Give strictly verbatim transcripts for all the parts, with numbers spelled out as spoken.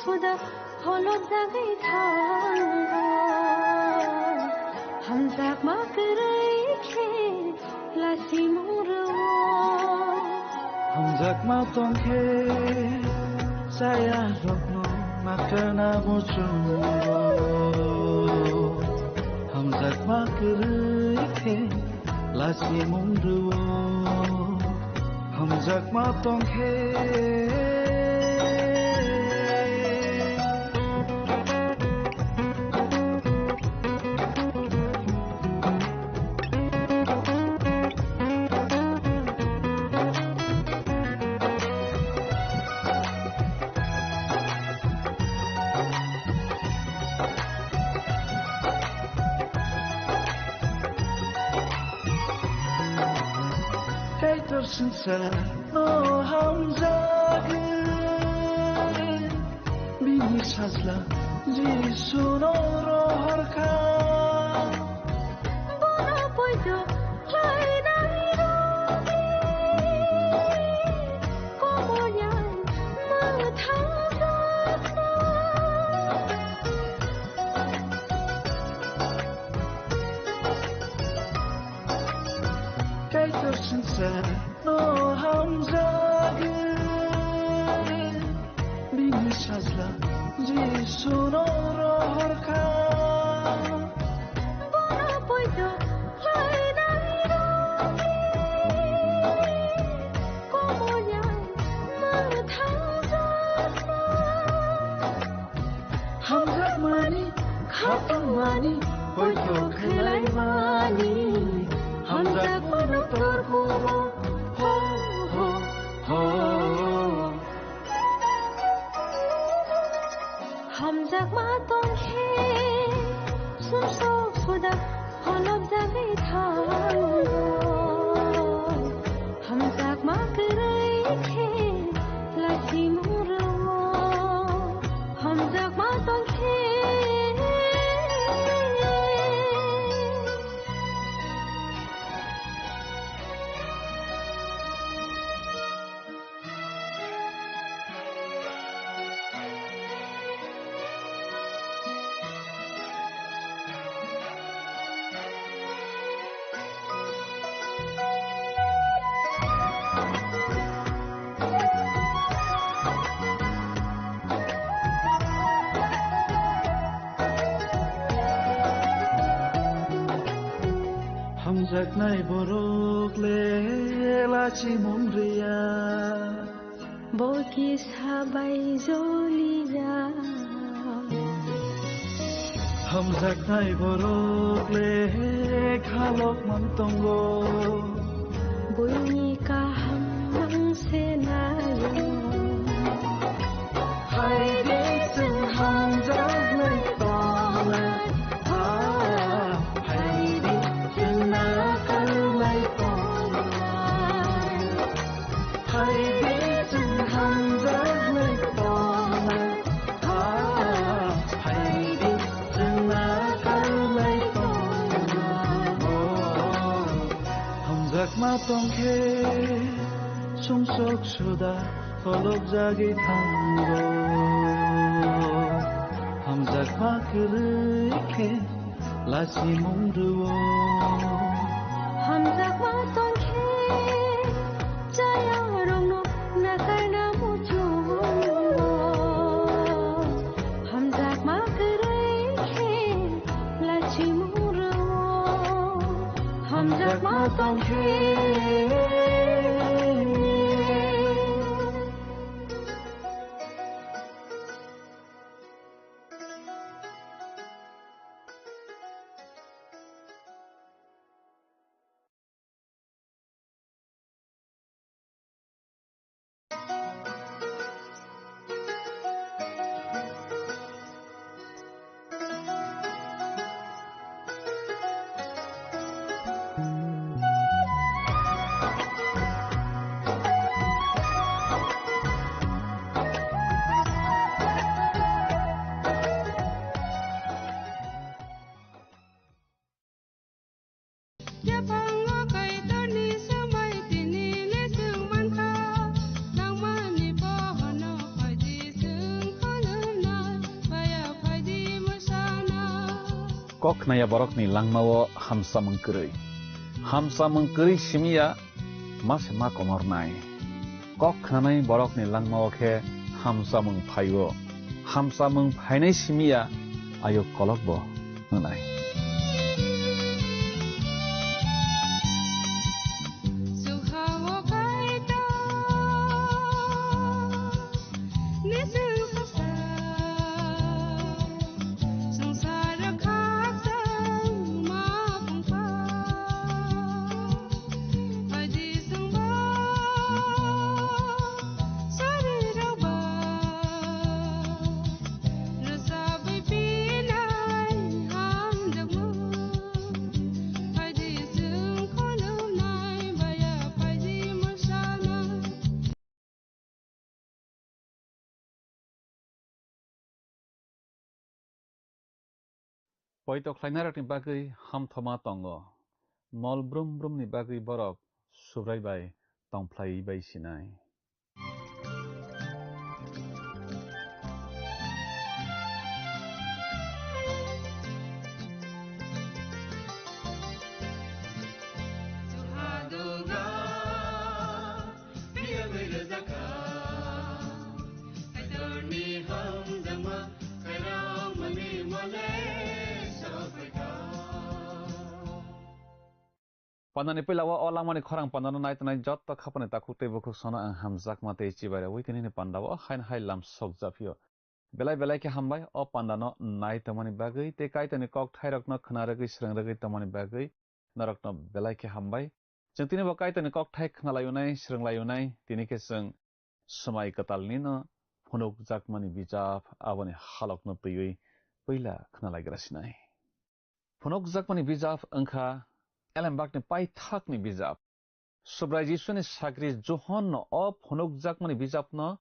Suda holojagwi thango, hamjakma kwrwi khe lasimung rwo. Hamjakma tongkhe chaya rokno nakana muchungo. Hamjakma kwrwi khe lasimung rwo. Hamjakma tongkhe. Kaitor swngcharno hamjagwi, bini sajla Jisuno rohorkha. Bono poito khlainai rwdi, komoyan mwthangjakno. Kaitor swngcharno hamjagwi, bini sajla Jisuno rohorkha. Bono poito khlainai rwdi, komoyan mwthangjakno. Hamjakmani, khatungmani, poito khlaimani, hamjakmano torkumo, ho, ho, ho. Hamjakma tongkhe, sumsok suda holopjagwi thango. Hamjakma kwrwi khe lasimung rwo. Hamjakma tongkhe. Hamjaknai borok le lachi mung riya. Bo kisa bai joliya. Hamjaknai borok le khalok man tongo. Buini kaham mang se nayo. Hai de chwng hamjaknai tongnai. Ah, hai de chwng nakalnai tongnai. Hai de chwng hamjaknai tongnai. Ah, hai de chwng nakalnai tongnai. Oh, hamjakma tongkhe sumsok suda kolokjagwi thango. Hamjakma kwrwi khe lachi mung rwo. Hamjakma tongkhe chaya rokno nakarna muchungo. Hamjakma kwrwi khe lachi mung rwo. Hamjakma tongkhe. Kok khnaya borokni langmao hamsamung kwrwi. Hamsamung kwrwi simi ya ma se ma komornai. Kok khnanai borokni langmao khe hamsamung phaio. Hamsamung phainai simi ya ayuk kolokbo wngnai. Poito khlainarokni bagwi hamthoma tongo. Mol brum brumni bagwi borok Subrai bai tongphlaiwi bai sinai. Pandani puila o, o langmani khorang pandano nai tongnai jotto khapani takhuk tei bukhuk sono ang hamjakma tei chibai rwi tini ni panda o haino hai lam sok japhio. Belai belai khe hambai o pandano nai tongmani bagwi tei Kaitorni kok thairokno khna rwgwi swrwng rwgwi tongmani bagwi norokno belai khe hambai. Chwng tini bo Kaitorni kok thai khna lai unai, swrwng lai unai, tini khe chwng swmai kwtalnino phunukjakmani bijap aboni halokno twiwi puila khna lai gra sinai. Phunukjakmani bijap wngkha Elembakni paithakni bijap. Subrai Jisuni sagri Johonno o phunukjakmani bijapno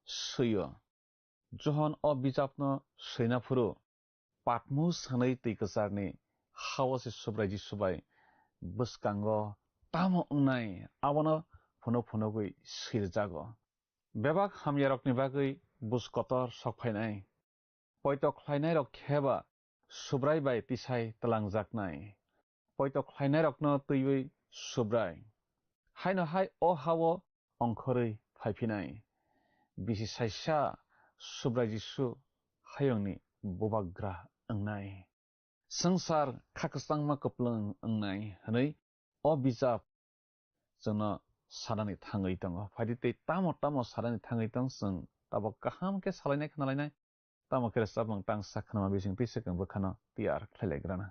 swi-o. Johon o bijapno swina phuru Patmos hwnwi twi kwcharni ha-o se Subrai Jisu bai bwskango tamo wngnai abono phunuk phunugwi swirwkjago. Bebak hamyarokni bagwi buj kotor sok phainai. Poito khlainairok khe ba Subrai bai tisai twlangjaknai. Poito khlainairokno twiwi Subrai. Haino hai o ha-o ongkhorwi phaiphinai. Bisi saisa Subrai Jisu hayungni bubagra wngnai. Swngchar kha kwchangma kwplwng wngnai hwnwi o bijap chwngno sanani thangwi tongo. Phaidi tei tamo tamo sanani thangwi tong, chwng tabok kaham khe salainai khnalainai, tamo khe rwchapmung tangsa khnama bising twi swkang bwkhano tiyar khlailaigrana.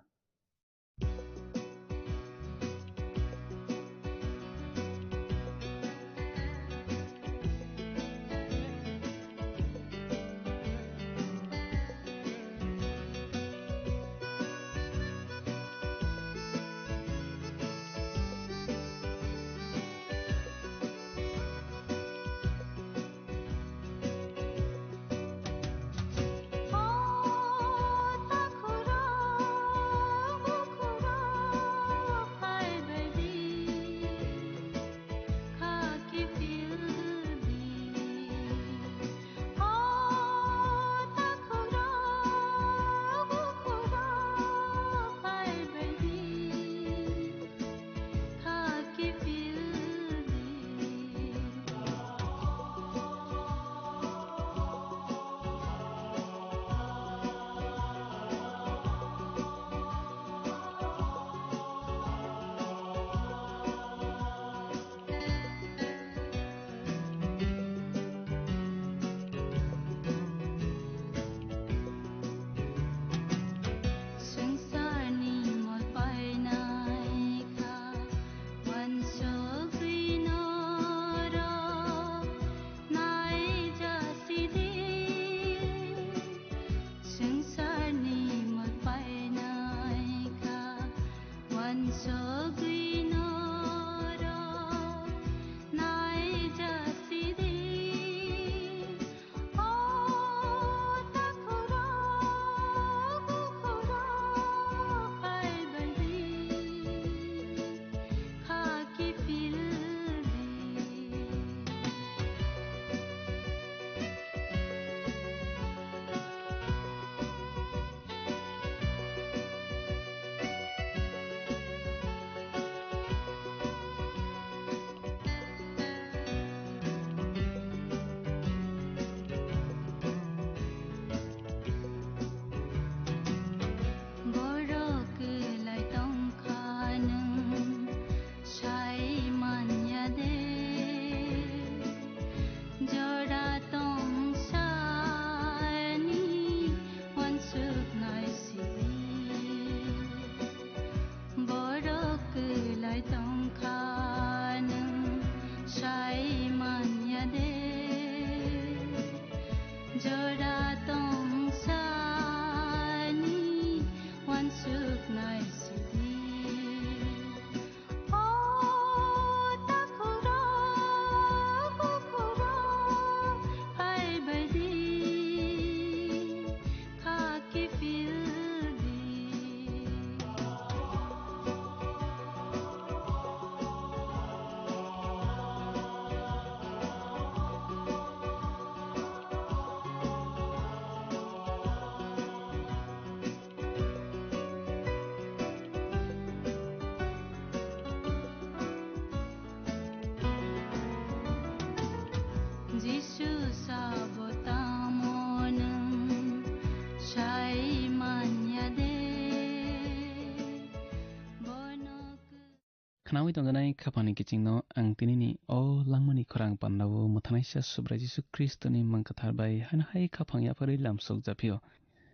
Nawi tongjanai khapangni kichingno ang tinini o langmani khorang pandao mwthanaisa Subrai Jisu Khristoni mang kwthar bai haino hai khapang yapharwi lamsok japhio.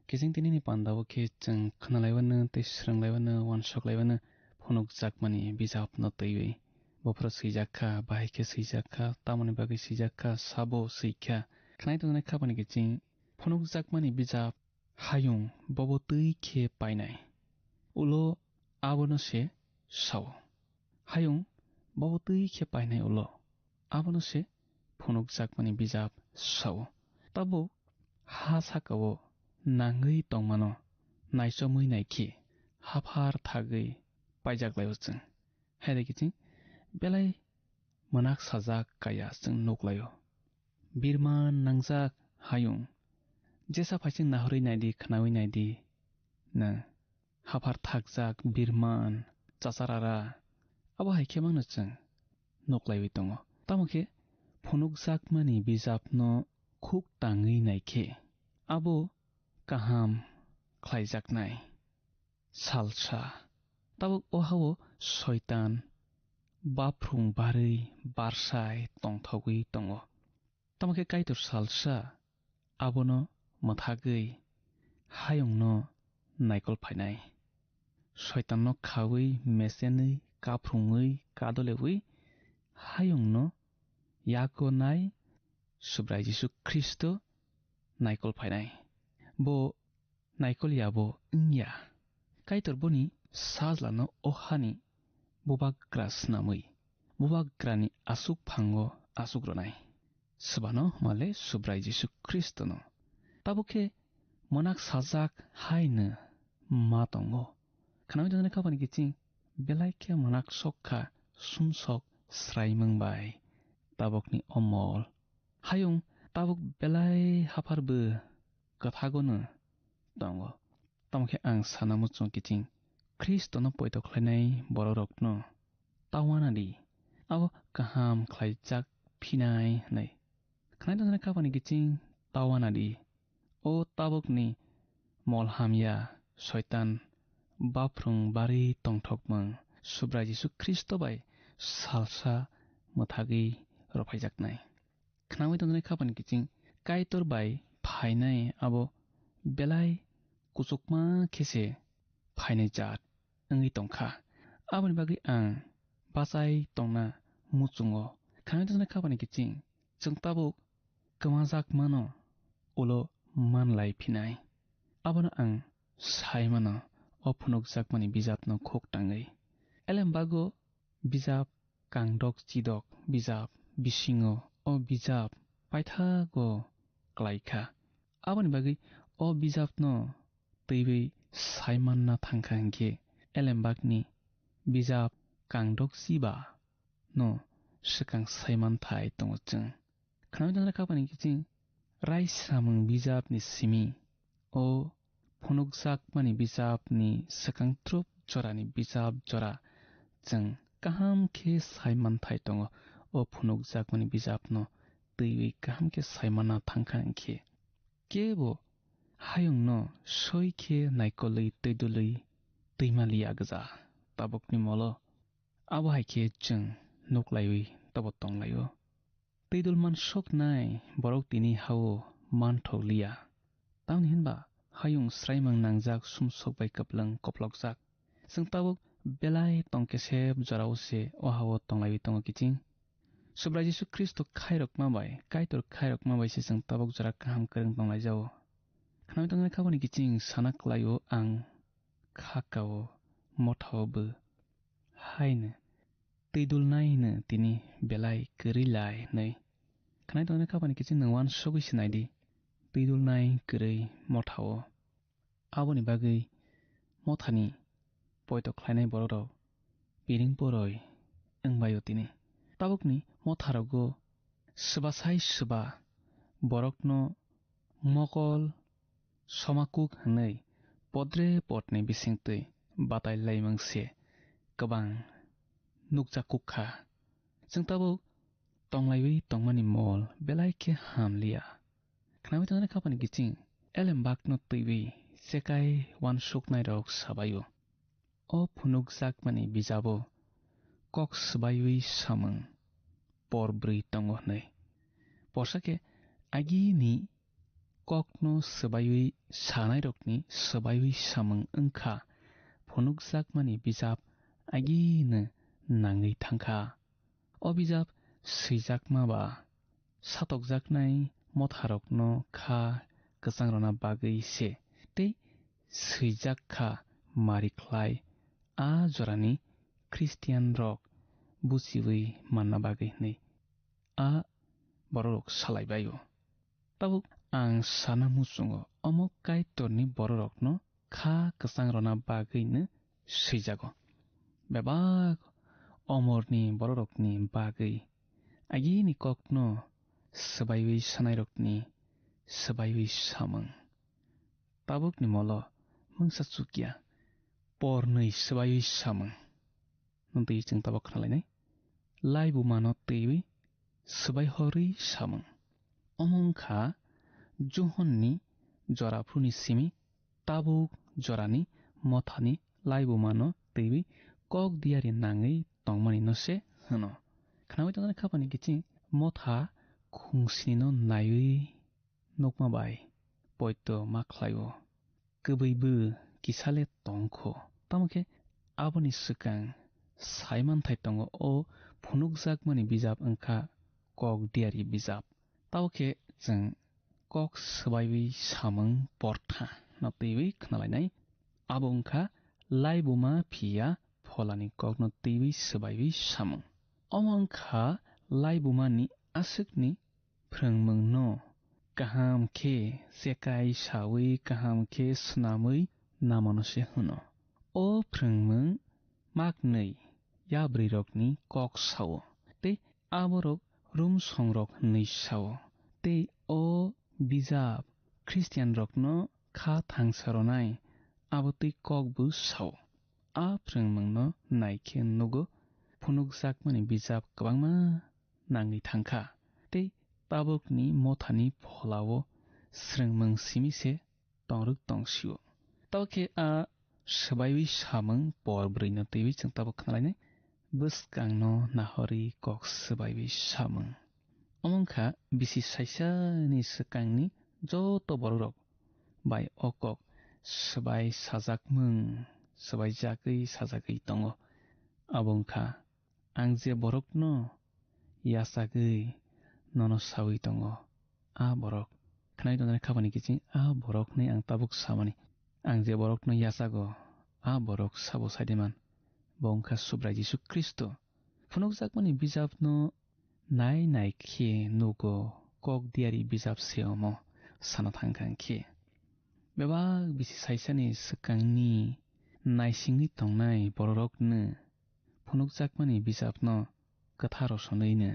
Kiching tinini pandao khe chwng khwnalaiwano tei swrwnglaiwano, uansuk laiwano phunukjakmani bijapno twiwi. Bophoro swijak kha, bahai khe swijak kha, tamoni bagwi swijak kha, sabo swi kha. Khnai tongjanai khapangni kiching phunukjakmani bijap hayung bobo twi khe painai. Ulo abono se sao. Hayung bobo twi khe painai ulo abono se phunukjakmani bijap sao. Tabuk ha sakao nangwi tongmano naichomwi naikhe haphar thagwi paijak laio chwng. Hai de kiching belai mwnak sajak kaya chwng nuk laio. Birman nangjak hayung. Jesa phaising nahorwi naidi, khnawi naidi nwng. Haphar thakjak birman, chacharara. Abo hai khe mano chwng nuk laiwi tongo. Tamo khe phunukjakmani bijapno khuk tangwi naikhe abo kaham khlaijaknai. Salsa. Tabuk o hao Soitan baphrung barwi barsai tongthogwi tongo. Tamo khe Kaitor salsa abono mwthagwi hayungno naikol phainai. Soitanno khaui, mesenwi, kaphrungwi, kadoleui hayungno yago nai Subrai Jisu Khristo naikol phainai. Bo naikol yabo wngya. Kaitor boni sajlano o hani bubagra snamwi, bubagrani aswk phango aswk rwnai. Swbano male Subrai Jisu Khristono. Tabuk khe mwnak sajak haino ma tongo. Khnawi tongni khapani kiching belai khe mwnak sok kha sumsok sraimung bai tabukni o mol. Hayung tabuk belai haphar bo kwthagono tongo. Tamo khe ang sana muchung kiching Khristono poito khlainai bororokno ta uanadi, abo kaham khlaijak phinai hwnwi. Khnai tongjaknai khapani kiching ta uanadi, o tabukni mol hamya Soitan baphrung barwi tongthokmung Subrai Jisu Khristo bai salsa mwthagwi rophaijaknai. Khnaui tongjaknai khapani kiching Kaitor bai phainai abo belai kuchukma khe se phainai jaat wngwi tong kha. Aboni bagwi ang bachai tongna muchungo. Khnaui tongjaknai khapani kiching chwng tabuk kwmajakmano ulo man lai phinai. Abono ang sai mano o phunukjakmani bijapno khuk tangwi. Elembago bijap kangdok chidok bijap bisingo o bijap paithago klai kha. Aboni bagwi o bijapno twiwi sai manna thang kha hinkhe Elembakni bijap kangdok chiba no swkang sai manthai tongo chwng. Khnaui tongjaknai khapani kiching rai samung bijapni simi o phunukjakmani bijapni swkang trup jorani bijap jora chwng kaham khe sai manthai tongo. O phunukjakmani bijapno twiwi kaham khe sai manna thang kha hinkhe kebo hayungno soi khe naikolwi twidulwi twima liya gwja tabukni molo. Abo hai khe chwng nuk laiwi tobo tong laio. Twidul mansuknai borok tini hao manthok liya. Tamni hinba hayung sraimung nangjak sumsok bai kwplwng koplokjak. Chwng tabuk belai tong kesep jorao se o hao tong laiwi tongo kiching. Subrai Jisu Khristo khairokma bai, Kaitor khairokma bai se chwng tabuk jora kaham kwrwng tong laijao. Khnaui tongjaknai khapani kiching sana klaio ang kha kao mothao bo haino twidulnaino tini belai kwrwi lai hwnwi. Khnaui tongjaknai khapani kiching nwng uansugwi se naidi twidulnai kwrwi mothao. Aboni bagwi mothani poito khlainai bororok piring poroi wngbaio tini. Tabukni motharogo swbasai swba borokno mokol somakuk hwnwi podre podni bisingtwi batai laimung se kwbang nukjakuk kha. Chwng tabuk tonglaiwi tongmani mol belai khe ham liya. Khnaui tongjaknai khapani kiching Elembakno twiwi chekai uansuknairok sabaio. O phunukjakmani bijabo kok swbaiwi samung por bwrwi tongo hwnwi. Porsa khe agini kokno swbaiwi sanairokni swbaiwi samung wngkha phunukjakmani bijap agini nangwi thangkha. O bijap swijakma ba satokjaknai motharokno kha kwchang rwna bagwi se tei swijak kha mari khlai a jorani Khristianrok buchiwi manna bagwi hwnwi a bororok salaibaio. Tabuk ang sana muchungo omo Kaitorni bororokno kha kwchang rwna bagwino swijago. Bebak omorni bororokni bagwi agini kokno swbaiwi sanairokni swbaiwi samung. Tabukni molo mungsa chukya pornwi swbaiwi samung. Nwng twi chwng tabuk khnalainai. Laibumano twiwi swbai horwi samung. Omo wngkha Johonni joraphuruni simi tabuk jorani mothani laibumano twiwi kok diyari nangwi tongmani no se hwno. Khnawi tongnani khapani kiching motha khungsini no naiwi nukma bai poito ma khlaio. Kwbwi bo kisa le tong kho. Tamo khe aboni swkang sai manthai tongo, o phunukjakmani bijap wngkha kok diyari bijap. Tamo khe chwng kok swbaiwi samung portha no twiwi khnalainai. Abo wngkha laibuma phiya pholani kokno twiwi swbaiwi samung. Omo wngkha laibumani aswkni phrwngmungno kaham khe chekai saui kaham khe swnamwi namano se hwno. O phrwngmung maknwi yabrwirokni kok sao tei aborok rumsongrok hwnwi sao. Tei o bijap Khristianrokno kha thangsa rwnai abo twi kokbo sao. A phrwngmungno naikhe nugo phunukjakmani bijap kwbangma nangwi thangkha. Tei tabukni mothani pholao swrwngmung simi se tongrwk tongsio. Tamo khe a swbaiwi samung por bwrwino twiwi chwng tabuk khnalainai. Bwskangno nahorwi kok swbaiwi samung. Omo wngkha bisi saisani swkangni joto bororok bai o kok swbai sajakmung, swbaijagwi sajagwi tongo. Abo wngkha, ang je borokno yachagwi nono saui tongo, a borok. Khnai tongnai khapani kiching a borokni ang tabuk samani. Ang je borokno yachago, a borok sabo saidiman. Bo wngkha Subrai Jisu Khristo. Phunukjakmani bijapno nai nai khe nugo, kok diyari bijap se omo sana thangkha khe. Bebak bisi saisani swkangni naisingwi tongnai bororokno phunukjakmani bijapno kwthar rosonwino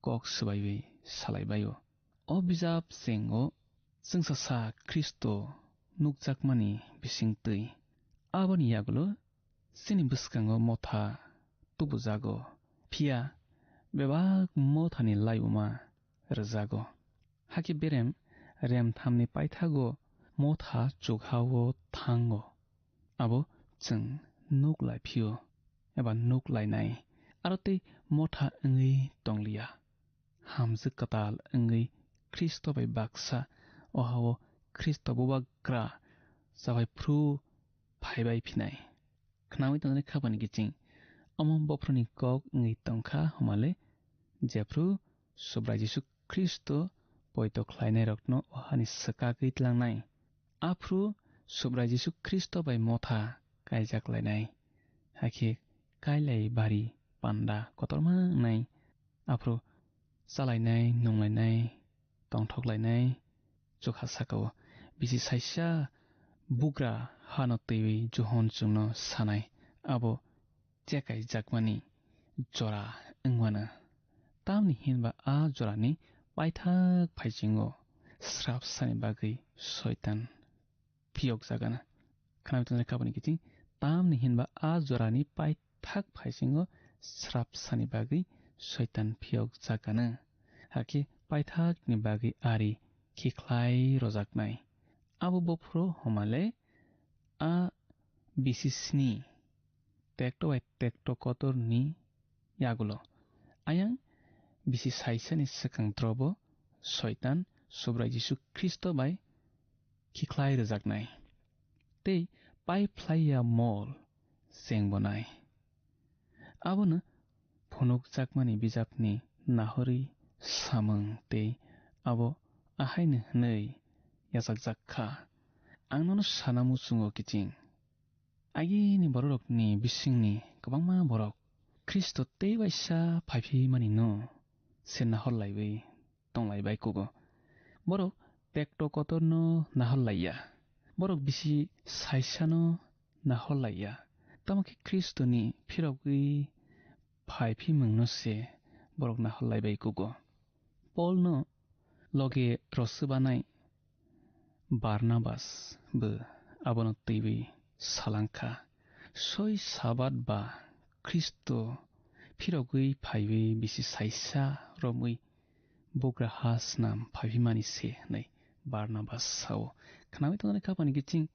kok swbaiwi salaibaio. O bijap chengo chwngsasa Khristo nukjakmani bisingtwi. Aboni yagulo chini bwskango motha tubujago, phiya bebak mothani laiuma rwjago. Hakhe berem remthamni paithago motha chukhao thango. Abo chwng nuk lai phio eba nuk lainai, aro tei motha wngwi tongliya. Hamjwk kwtal wngwi Khristo bai baksa, ohao Khristo bubagra chabai phru phaibai phinai. Khnaui tongnai khapani kiching omo bophuruni kok wngwi tongkha, homale jephru Subrai Jisu Khristo poito khlainairokno o hani swkagwi tlangnai. Aphru Subrai Jisu Khristo bai motha kaijak lainai, hakhe kailai bari panda kotorma wngnai. Aphru chalainai, nunglainai, tongthok lainai, chukha saka-o bisi saisa bugra hano twiwi Johon chwngno sanai, abo chekai jakmani jora wngmano. Tamni hinba a jorani paithak phaisingo srap sani bagwi Soitan phiyok jagana. Khnawi tongnai kabani kiching, tamni hinba a jorani paithak phaisingo srap sani bagwi Soitan phiyok jagana. Hakhe paithakni bagwi ari khikhlai rojaknai. Abo bophuro homale a bisi sni tekto bai tekto kotorni yagulo. Ayang bisi saisani swkang drobo Soitan Subrai Jisu Khristo bai khikhlai rwjaknai tei pai phlaiya mol chengbonai. Abono phunukjakmani bijapni nahorwi samung tei abo ahaino hwnwi yachakjak kha, "Ang nono sana muchungo kiching." Agini bororokni bisingni kwbangma borok Khristo tei waisa phaiphimani no se nahorlaiwi tonglaibai kugo. Borok tekto kotorno nahorlaiya. Borok bisi saisano nahorlaiya. Tamo khe Khristoni phirogwi phaiphimungno se borok nahorlaibai kugo. Polno loge rwswbanai Barnabas bo abono twiwi salangkha, "Soi Sabat ba Khristo phirogwi phaiwi bisi saisa romwi bugra ha snam phaipimani se," hwnwi Barnabas sao. Khnawi tongnai khapani kiching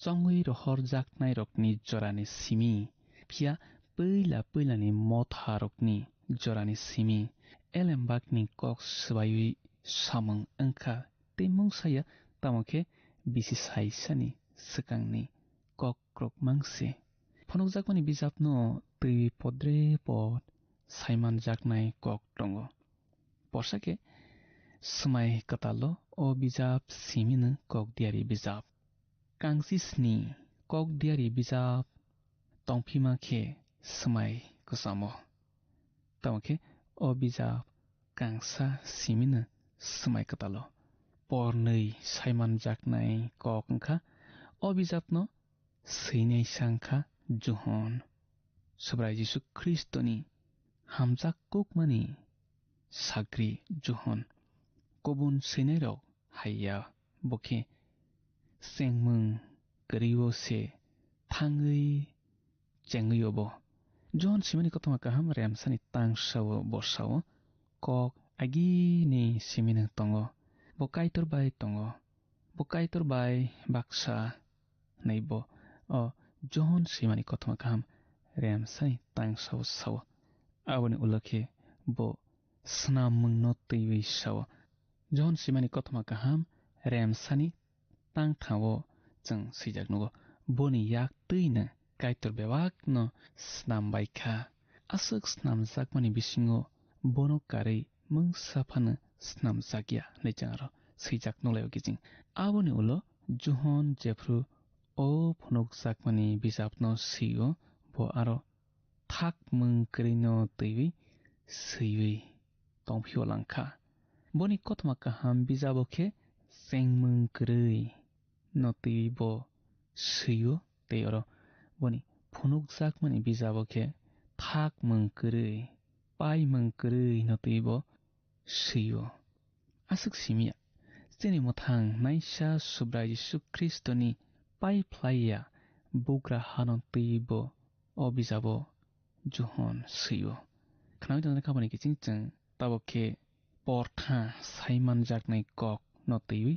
chongwi rohorjaknairokni jorani simi, phiya puila puilani motharokni jorani simi, elembakni kok swbaiwi samung wngkha tei mungsaya, tamo khe bisi saisani swkangni kok krokmang se. Phunukjakmani bijapno twi podre pod saimanjaknai kok tongo. Porsa khe Swmai Kwtalo o bijap simino kok diari bijap. Kangsisni kok diari bijap tongphima khe Swmai Kwchamo. Tamo khe o bijap kangsa simino Swmai Kwtalo. Pornwi saimanjaknai kok wngkha o bijapno swinai sa wngkha Johon. Subrai Jisu Khristoni hamjak kukmani sagri Johon. Kubun swinairok hai ya, bo khe chengmung kwrwi-o se thangwi chengwi-o bo. Johon simani kothoma kaham remsani tang sao bo sao, kok agini simino tongo, bo Kaitor bai tongo, bo Kaitor bai baksa hwnwi bo o Johon swimani kothoma kaham remsani tang sao sao. Aboni ulo khe bo snam mungno twiwi sao. Johon swimani kothoma kaham remsani tang thao chwng swijak nugo. Boni yak twino Kaitor bebakno snam bai kha. Aswk snamjakmani bisingo bono karwi mungsa phano snamjakya hwnwi chwng aro swijak nuklaio kiching. Aboni ulo Johon jephru o phunukjakmani bijapno swi-o, bo aro thak mung kwrwino twiwi swiwi tongphio langkha. Boni kothoma kaham bijabo khe chengmung kwrwi no twiwi bo swi-o, tei oro boni phunukjakmani bijabo khe thak mung kwrwi, pai mung kwrwi no twiwi bo swi-o. Aswk simi ya, chini mwthang naisa Subrai Jisu Khristoni pai phlai ya bugra hano twiwi bo o bijabo Johon swi-o. Khnawi tongnai khabani kiching chwng tabok khe portha saimanjaknai kok no twiwi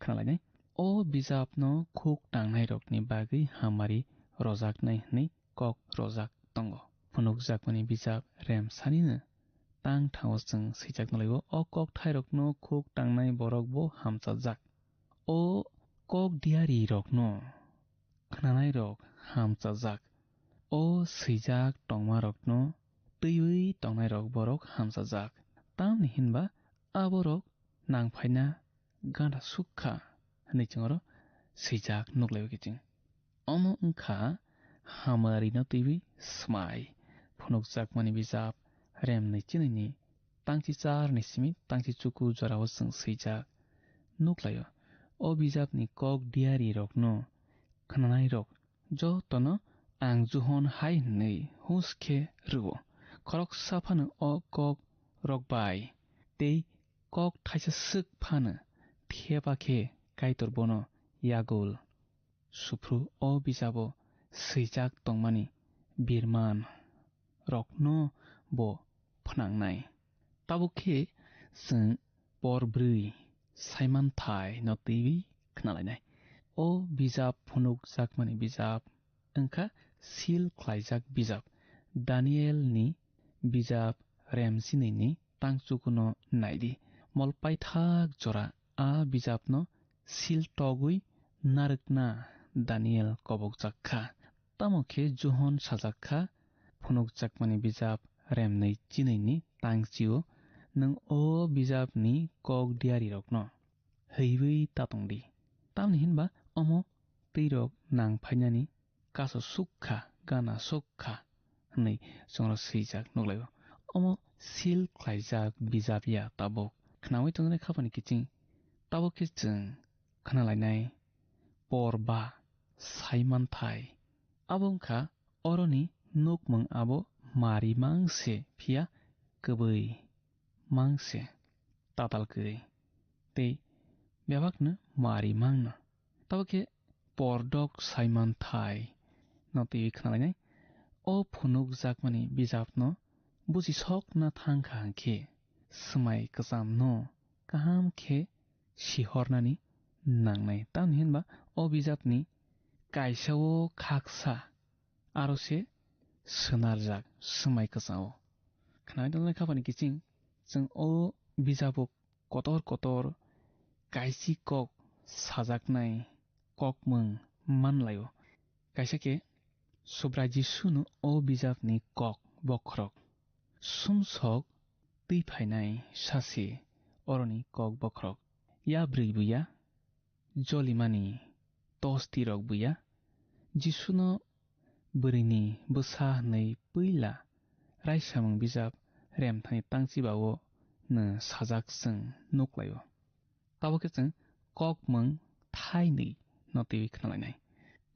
khnalainai. O bijapno khuk tangnairokni bagwi hamari rojaknai hwnwi kok rojak tongo. Phunukjakmani bijap remsanino tang thao chwng swijak nulaio. O kokthairokno khuk tangnai borok bo hamchajak. O kok diarirokno khnanairok hamchajak. O swijak tongmarokno twiwi tongnairok borok hamchajak. Tamni hinba aborok nangphaina gana suk kha hwnwi chwng oro swijak nuklaio kiching. Omo wngkha hamarino twiwi swmai. Phunukjakmani bijap remni chinini tangchi charni simi tangchi chuku jorao chwng swijak nuklaio. O bijapni kok diarirokno khnanairok jotono ang Johon hai hwnwi hus khe rw-o. Khoroksa phano o kok rok bai tei kok thaisa swk phano theba khe Kaitor bono yagul. Suphru o bijabo swijak tongmani birman rokno bo phnangnai. Tabuk khe chwng por bwrwi saimanthai no twiwi khnalainai. O bijap phunukjakmani bijap wngkha sil khlaijak bijap. Daniel ni bijap remsinini tangchukuno naidi. Mol paithak jora a bijapno sil togwi narwkna Daniel kobokjak kha. Tamo khe Johon sajak kha, phunukjakmani bijap remnwi chinwini tangchio, nwng o bijapni kok diarirokno hwiwi ta tong di. Tamni hinba omo twi rok nang phainani kaso suk kha, gana suk kha hwnwi chwngno swijak nuklaio. Omo sil khlaijak bijap ya tabuk khnaui tongnai khapani kiching. Tabuk khe chwng khnalainai por ba saimanthai. Abo wngkha oroni nukmung abo mari mang se phiya kwbwi mang se tatal kwrwi tei bebakno mari mangno. Tabuk khe pordok saimanthai no twiwi khnalainai. O phunukjakmani bijapno buchisokna thang kha hwnkhe swmai kwchamno kaham khe sihornani nangnai. Tamni hinba o bijapni kaisa o khaksa aro se swnarjak swmai kwchao. Khwnai tongnai khapani kiching chwng o bijabo kotor kotor kaisi kok sajaknai kokmung manlaio. Kaisa khe Subrai Jisuno o bijapni kok bokhorok, sumsok twi phainai sasi oroni kok bokhorok, ya bwrwi buya, jolimani tosti rok buya, Jisuno bwrwini bwsa hwnwi puila raisamung bijap remthani tangchibao nw sajak chwng nuklaio. Tabuk khe chwng kokmung thainwi no twiwi khnalainai.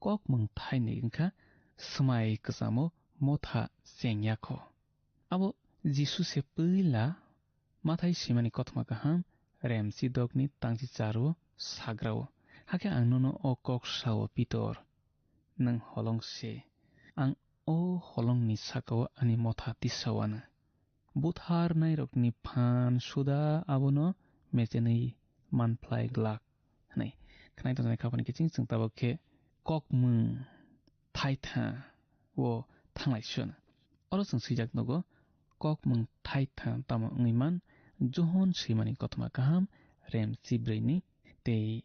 Kokmung thainwi wngkha swmai kwchamo motha chengya kho. Abo Jisu se puila Mathai swimani kothoma kaham remchi dokni tangchi charo sagrao. Hakhe ang nono o kok sao, Pitor, nwng holong se. Ang o holongni sakao ani motha tisao ano. Butharnairokni phan suda abono mechenwi manphlai glak, hwnwi khnai tongjaknai khapani kiching chwng tabuk khe kokmung thaitha o thanglai sio. Oro chwng swijak nugo, kokmung thaitha tamo wngwi man, Johon swimani kothoma kaham remchi brwini tei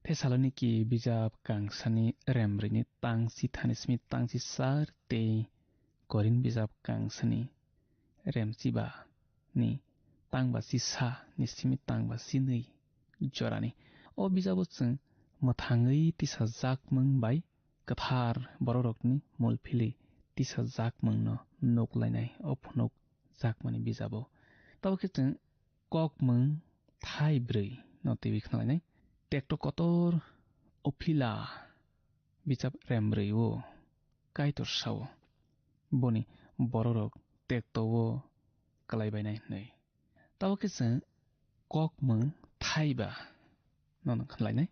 Thesaloniki bijap kangsani rembrwini tangchi thani simi tangchi sar tei Korin bijap kangsani remchiba ni tangba chisa ni simi tangba chinwi jorani. O bijabo chwng mwthangwi tisajakmung bai kwthar bororokni mulphili tisajakmungno nuklainai o phunukjakmani bijabo. Tabuk khe chwng kokmung thai brwi no twiwi khnalainai. Tekto kotor uphila bijap rembrwi o Kaitor sao, boni bororok tekto o kwlaibainai hwnwi. Tabuk khe chwng kokmung thaiba no khnalainai.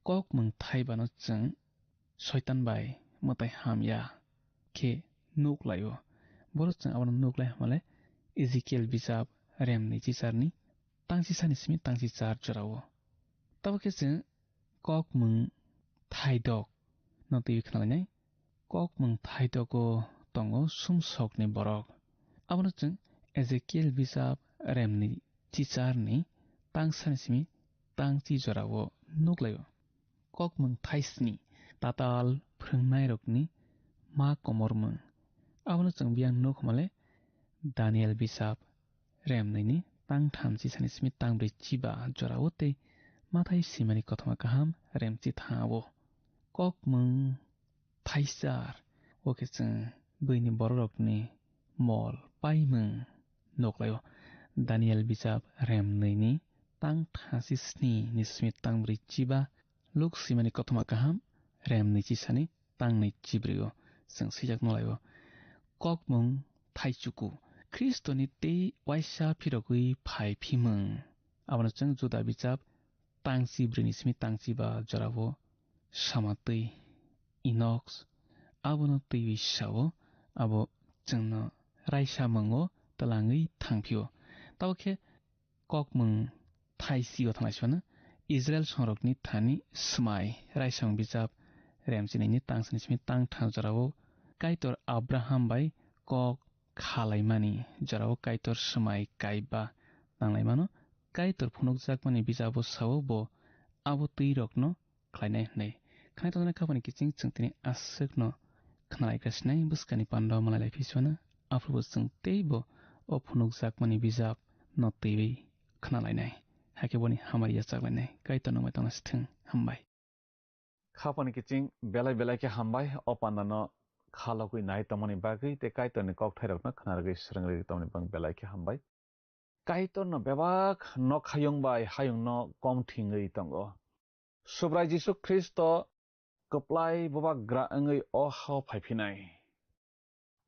Kokmung thaiba no chwng Soitan bai mwtai hamya khe nuk laio. Borok chwng abono nuk lai hamale Ezekiel bijap remni chicharni tangchi sani simi tangchi char jorao. Tabuk khe chwng kokmung thaidok no twiwi khnalainai. Kokmung thaidogo tongo sumsokni borok. Abono chwng Ezekiel bijap remni chicharni tangsani simi tangchi jorao nuk laio. Kokmung thaisni tatal phrwngnairokni ma komormung. Abono chwng biyang nuk hwnmale Daniel bijap remnwini tangtham chisani simi tangbrwi chiba jorao tei Mathai swimani kothoma kaham remchi thangao. Kokmung thaichar, o khe chwng buini bororokni mol paimung nuk laio. Daniel bijap remnwini tangthasi sni ni simi tangbrwi chiba, Luk swimani kothoma kaham remnwi chisani tangnwi chibrwi o chwng swijak nuk laio. Kokmung thaichuku, Khristoni tei waisa phirogwi phai phimung. Abono chwng Juda bijap tangchi brwini simi tangchiba jorao sama twi Enox abono twiwi sao, abo chwngno raisa mungo twlangwi thangphio. Tabuk khe kokmung thaisi o thanglai sibano Israel songrokni thani swmai raisong bijap remchinini tangsani simi tangtham jorao Kaitor Abraham bai kok khalaimani jorao Kaitor swmai kaiba nanglaimano Kaitor phunukjakmani bijabo sao bo abo twi rokno khlainai hwnwi. Khnai tongnai khapani kiching chwng tini aswkno khnalaikha sinai bwskani pando malai lai phismano, aphuru chwng teibo o phunukjakmani bijap no twiwi khnalainai. Hakhe boni hamari yachaklainai. Kaitor nungbai tongna sithwng. Hambai. Khapani kiching belai belai khe hambai o pandano khalogwi nai tongmani bagwi tei Kaitorni kokthairokno khnarwgwi swrwngwi tongmani bagwi belai khe hambai. Kaitorno bebak nokhayung bai hayungno kom thwngwi tongo. Subrai Jisu Khristo kwplai bubagra wngwi o hao phaiphinai.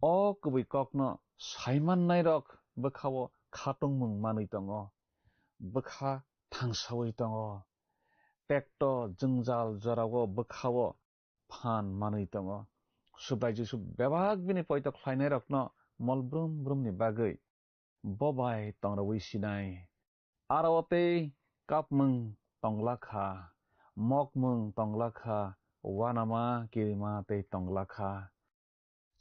O kubui kokno saimannairok bwkhao khatungmung manwi tongo, bwkha thangsawi tongo, tekto jwngjal jorao bwkhao phan manwi tongo. Subrai Jisu bebak bini poito khlainairokno mol brum brumni bagwi bo bai tongrwui sinai. Aro tei kapmung tonglakha, mokmung tonglakha, uanama kirima tei tonglakha.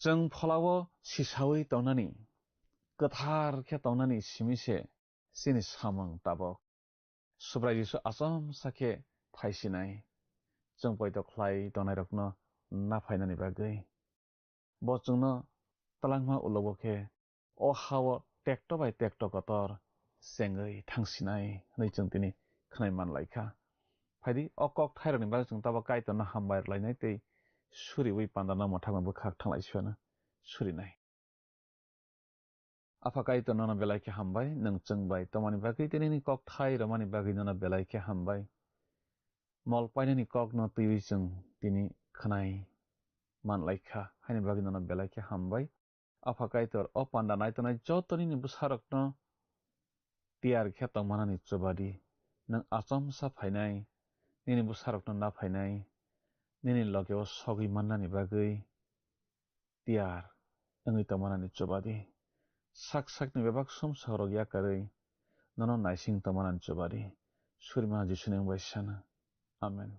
Chwng pholao sisaui tongnani, kwthar khe tongnani simi se chini samung tabok. Subrai Jisu achomsa khe phaisinai, chwng poito khlai tongnairokno naphainani bagwi. Bo chwngno twlangma ulobo khe o hao tekto bai tekto kotor chengwi thangsinai hwnwi chwng tini khnai man lai kha. Phaidi, o kok thairokni bagwi chwng tabo Kaitorno hambai rwlainai tei suriui pandano mwthangma bwkhak thanglai siyano surinai. Apha Kaitor nono belai khe hambai, nwng chwng bai tongmani bagwi tei nini kok thai rwmani bagwi nono belai khe hambai. Mol painani kokno twiwi chwng tini khnai man lai kha, haini bagwi nono belai khe hambai. Apha Kaitor, o panda nai tongnai joto nini bwsarokno tiyar khe tongmanani chuba di. Nwng achomsa phainai, nini bwsarokno naphainai, nini logeo sogwi mannani bagwi tiyar wngwi tongmanani chuba di. Sak sakni bebak sumsokrok yakarwi nono naising tongmanani chuba di. Surima Jisuni wng bai sana. Amen.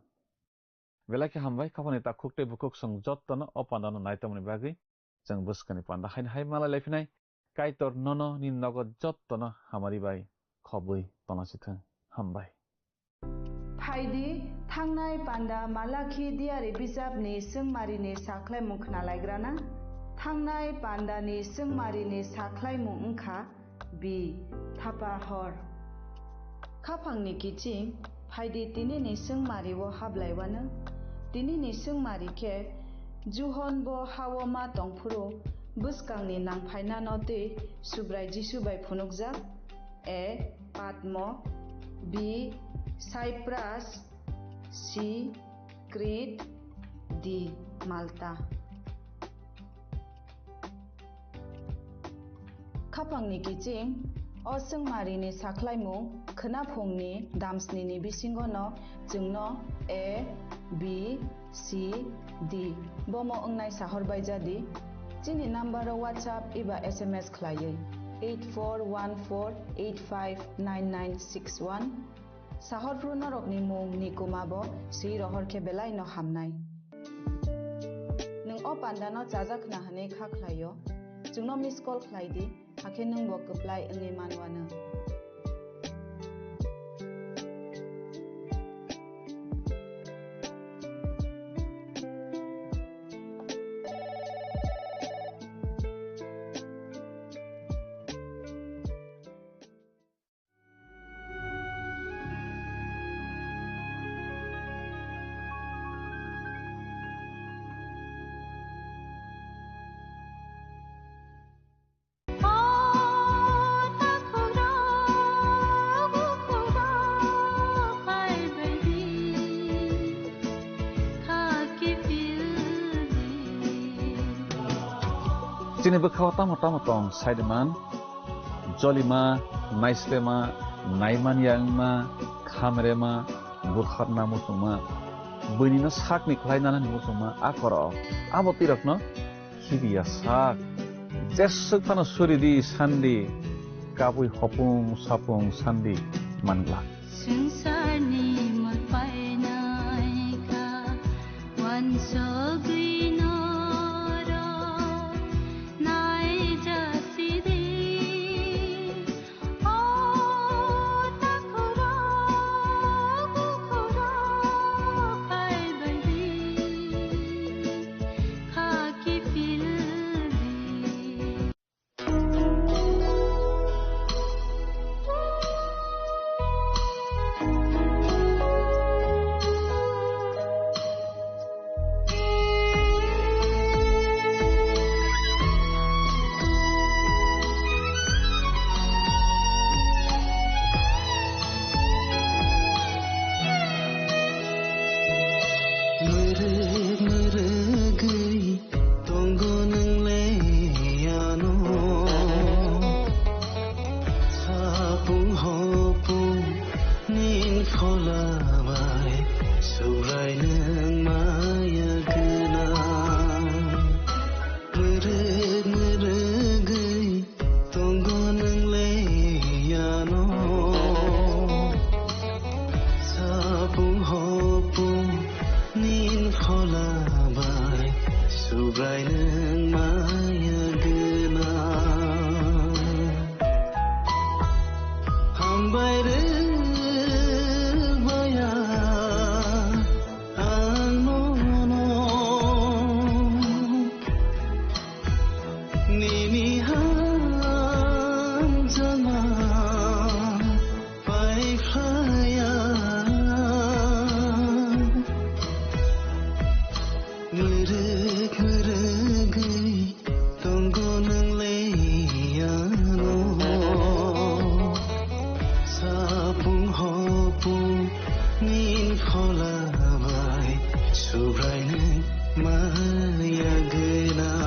Belai khe hambai, khapani takhuk tei bukhuk chwng jottono o pandano nai tongmani bagwi chwng bwskani panda haino hai malai laiphinai. Kaitor nono nini nogo jottono hamari bai khobwi tongna sithwng. Hambai. Phaidi, thangnai panda Malakhi diari bijapni swngmarini sakhlaimung khnalaigrana. Thangnai pandani swngmarini sakhlaimung wngkha, Bi, thapa hor. Khaphangni kiching, phaidi tinini swngmario hablaiwano. Tinini swngmari khe, Juhon bo hao ma tongphuru, bwskangni nangphainano tei Subrai Jisu bai phunukjak. A, Patmo. B, Cyprus. C, Crete. D, Malta. Khaphangni kiching, o swngmarini sakhlaimung khwnaphungni damsnini bisingono chwngno A, B, C, D bomo wngnai sahor baijadi. Chini nambaro WhatsApp eba S M S khlaiwi eight four one four eight five nine nine six one. Sahorphru norokni mung ni kuma bo swi rohor khe belai no hamnai. Nwng o panda no chajak khna hwnwi kha khlai o, chwngno miss call khlai di, hakhe nwng bo kwplai wngwi man uanw. Chini bwkhao tamo tamo tong, saiman, jolima, naislema, naimanya wngma, khamrema, butharna muchungma, buinino sakni khlai nanani muchungma, a korok, abo twirokno khibiya sak. Jeswk phano suri di sandi, kabui hopung sapung sandi manglak. Swngcharni mol painai kha, uansugwi norok naijak Paiphlaya, mwrwk mwrwgwi tongo nwng le ano. Sapung hopung nin phola bai Subrai nwng maya gwnang.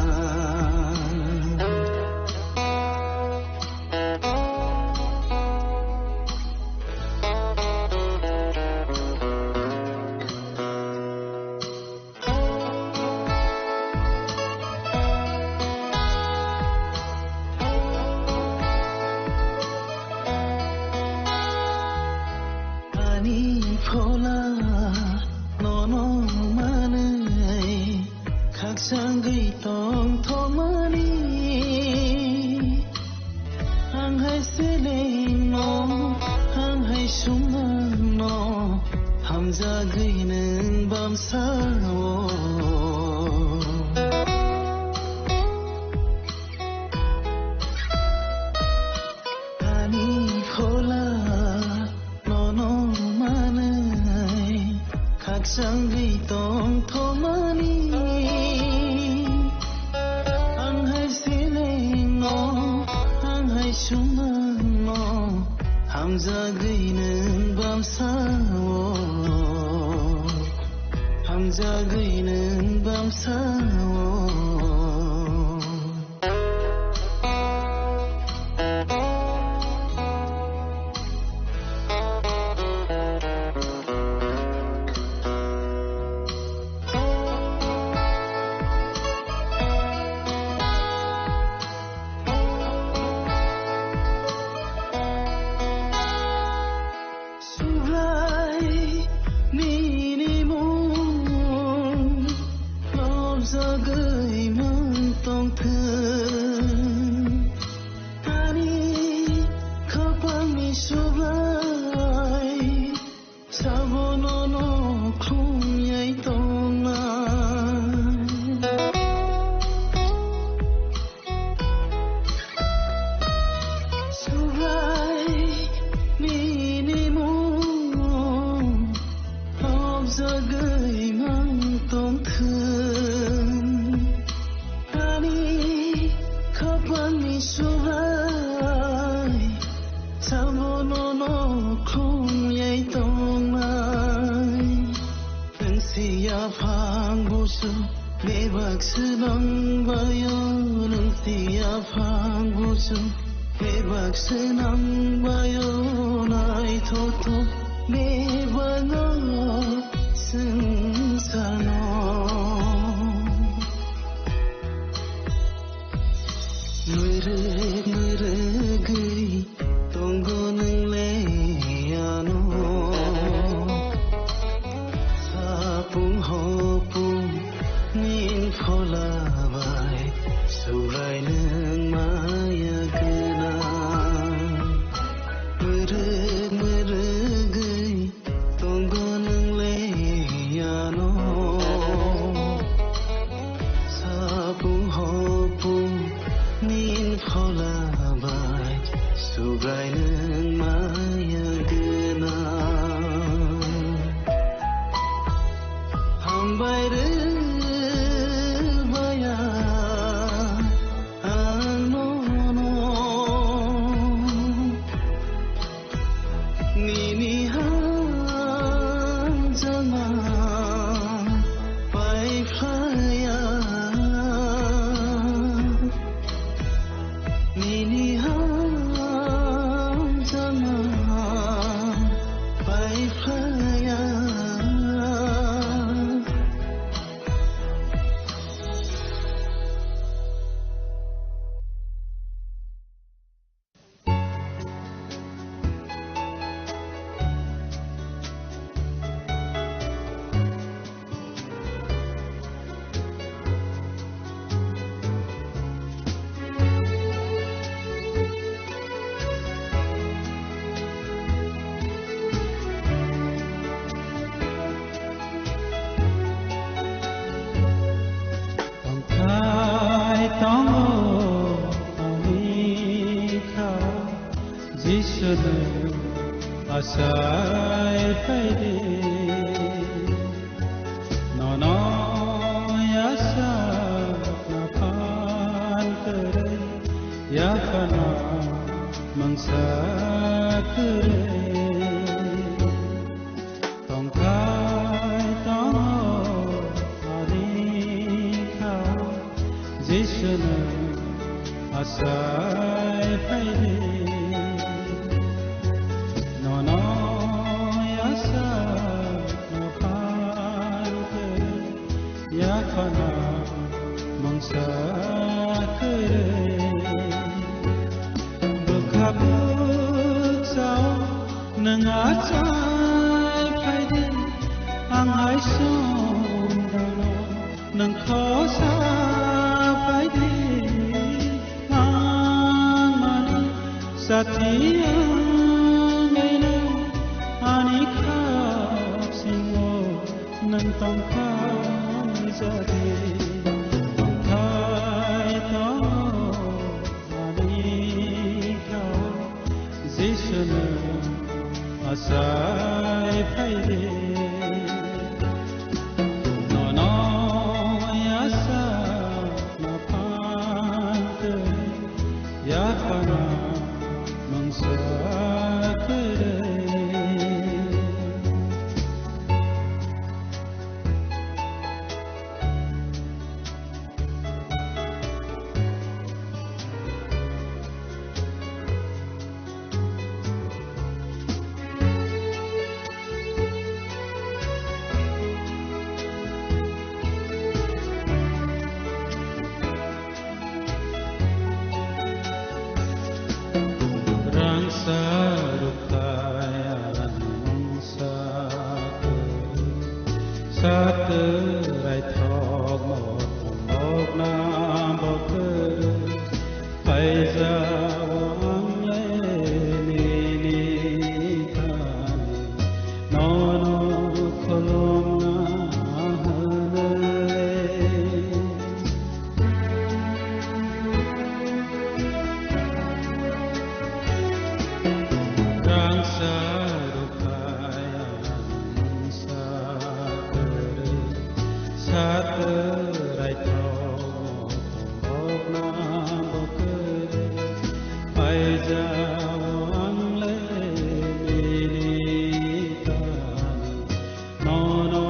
Ani phola nono manwi khakchangwi tongthokmani. Ang hai selengno, ang hai sumangno, hamjagwi nwng bamsao. Ani phola nono manwi khakchangwi tongthokmani. Ang hai selengno, ang hai sumangno, hamjagwi nwng bamsao, hamjagwi nwng bamsao. Subrai nini mung lobjagwi mang tongthwng. Ani khapangni Subrai sabonono khumyai tongnai. Subrai nini mung lobjagwi mang tongthwng. Ani khapangni Subrai sabonono khumyai tongnai. Nwng si yaphang busu bebak swnang bayo, nwng si yaphang busu bebak swnang bayo, naithothok bebak o swngcharno. Mwrwk mwrwgwi tongo nwng le ano. Sapung hopung nin phola bai Subrai nwng maya gwnang. Mwrwk mwrwgwi tongo nwng le ano. Sapung hopung nin phola bai Subrai nwng maya gwnang. Hambai rw baya ang nono. Nini hamjakma paiphlaiya, nini ham Jisunu achai phaidi, nono yachakna phan kwrwi, yaphano mungsa kwrwi. Tongthai tongo ani khao, Jisunu achai phaidi, nono yachakna phan kwrwi, yaphano mungsa kwrwi. Bwkha bwkha o nwng achai phaidi, ang hai songdano nwng khosa phaidi. Langmani sati wngwi nwng ani khapsingo nwng tongthai jadi, tongthai tongo ani khao, Jisunu achai phaidi, nono yachakna phan kwrwi, yaphano mungsa kwrwi. Rangsa rukthai ani mungsa kwrwi, satwrai thok motom bokna bo kwrwi, phaijao ang le nini thani, nono khulumna hwnwi. Rangsa rukthai ani mungsa kwrwi, satwrai thok bokna bo kwrwi, phaijao ang le nini thani, nono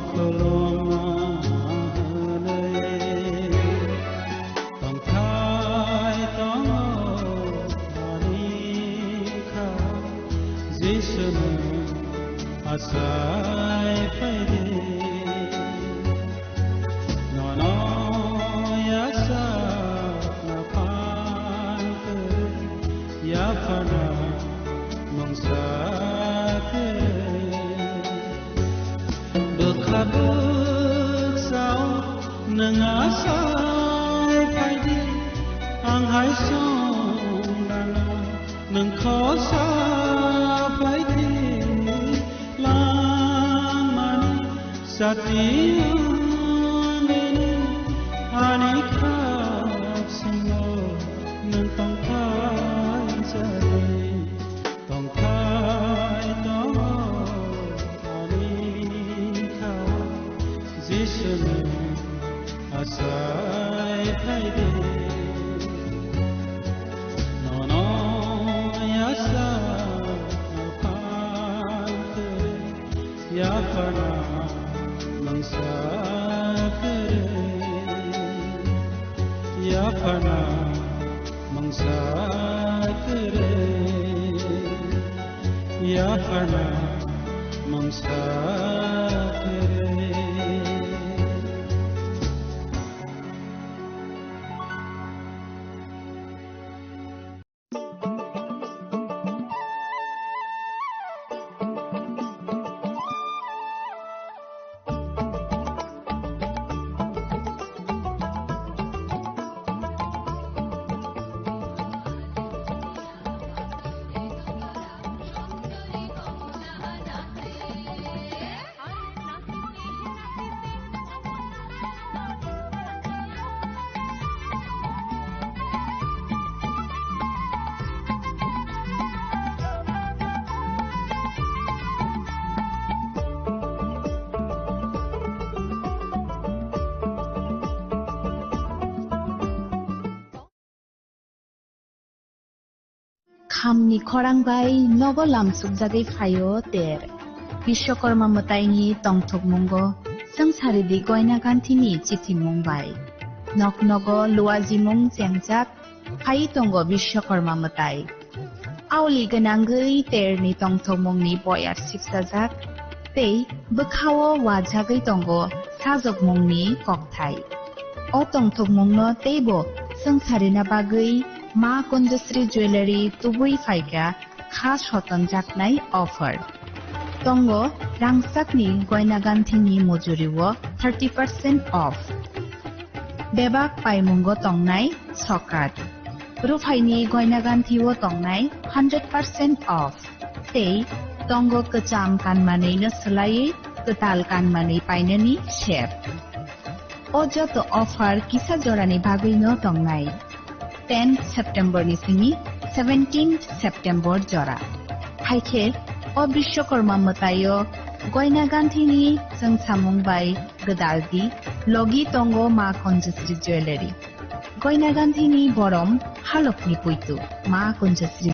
khulumna hwnwi. Tongthai tongo ani khao, Jisunu achai phaidi, nono yachakna phan kwrwi, yaphano mungsa kwrwi. Bwkha bwkha o nwng achai phaidi, ang hai songdano nwng khosa phaidi. Langmani sati wngwi nwng ani khapsingo nwng tongthai jadi. Tongthai tongo ani khao, Jisunu achai phaidi. Nono yachakna phan kwrwi, yaphano mungsa kwrwi, yaphano mungsa kwrwi, yaphano mungsa kwrwi. Khamni khorang bai nogo lamsukjagwi phaio ter. Bishwakarma mwtaini tongthokmungo swngcharidi Goina Ganthini chithimung bai. Nok nogo luajimung chengjak phai tongo Bishwakarma mwtai. Aoli gwnangwi terni tongthokmungni boyar sipsajak tei bwkhao wajagwi tongo sajokmungni kokthai. O tongthokmungno teibo swngcharina bagwi Ma Kunjasri Jewellery tubui phaikha kha sotonjaknai offer. Tongo rangchakni Goina Ganthini mujuriwo thirty percent off. Bebak paimungo tongnai sokat. Ruphaini Goina Ganthio tongnai hundred percent off. Tei tongo kwcham kanmanwino swlaiwi kwtal kanmanwi painani sep. O joto offer kisa jorani bagwino tongnai. Ten September ni simi seventeen September jora. Haikhe o Bishwakarma mwtaio Goina Ganthini chwngsamung bai gwdaldi logi tongo Ma Kunjasri Jewellery. Goina Ganthini borom halokni puitu Ma Kunjasri.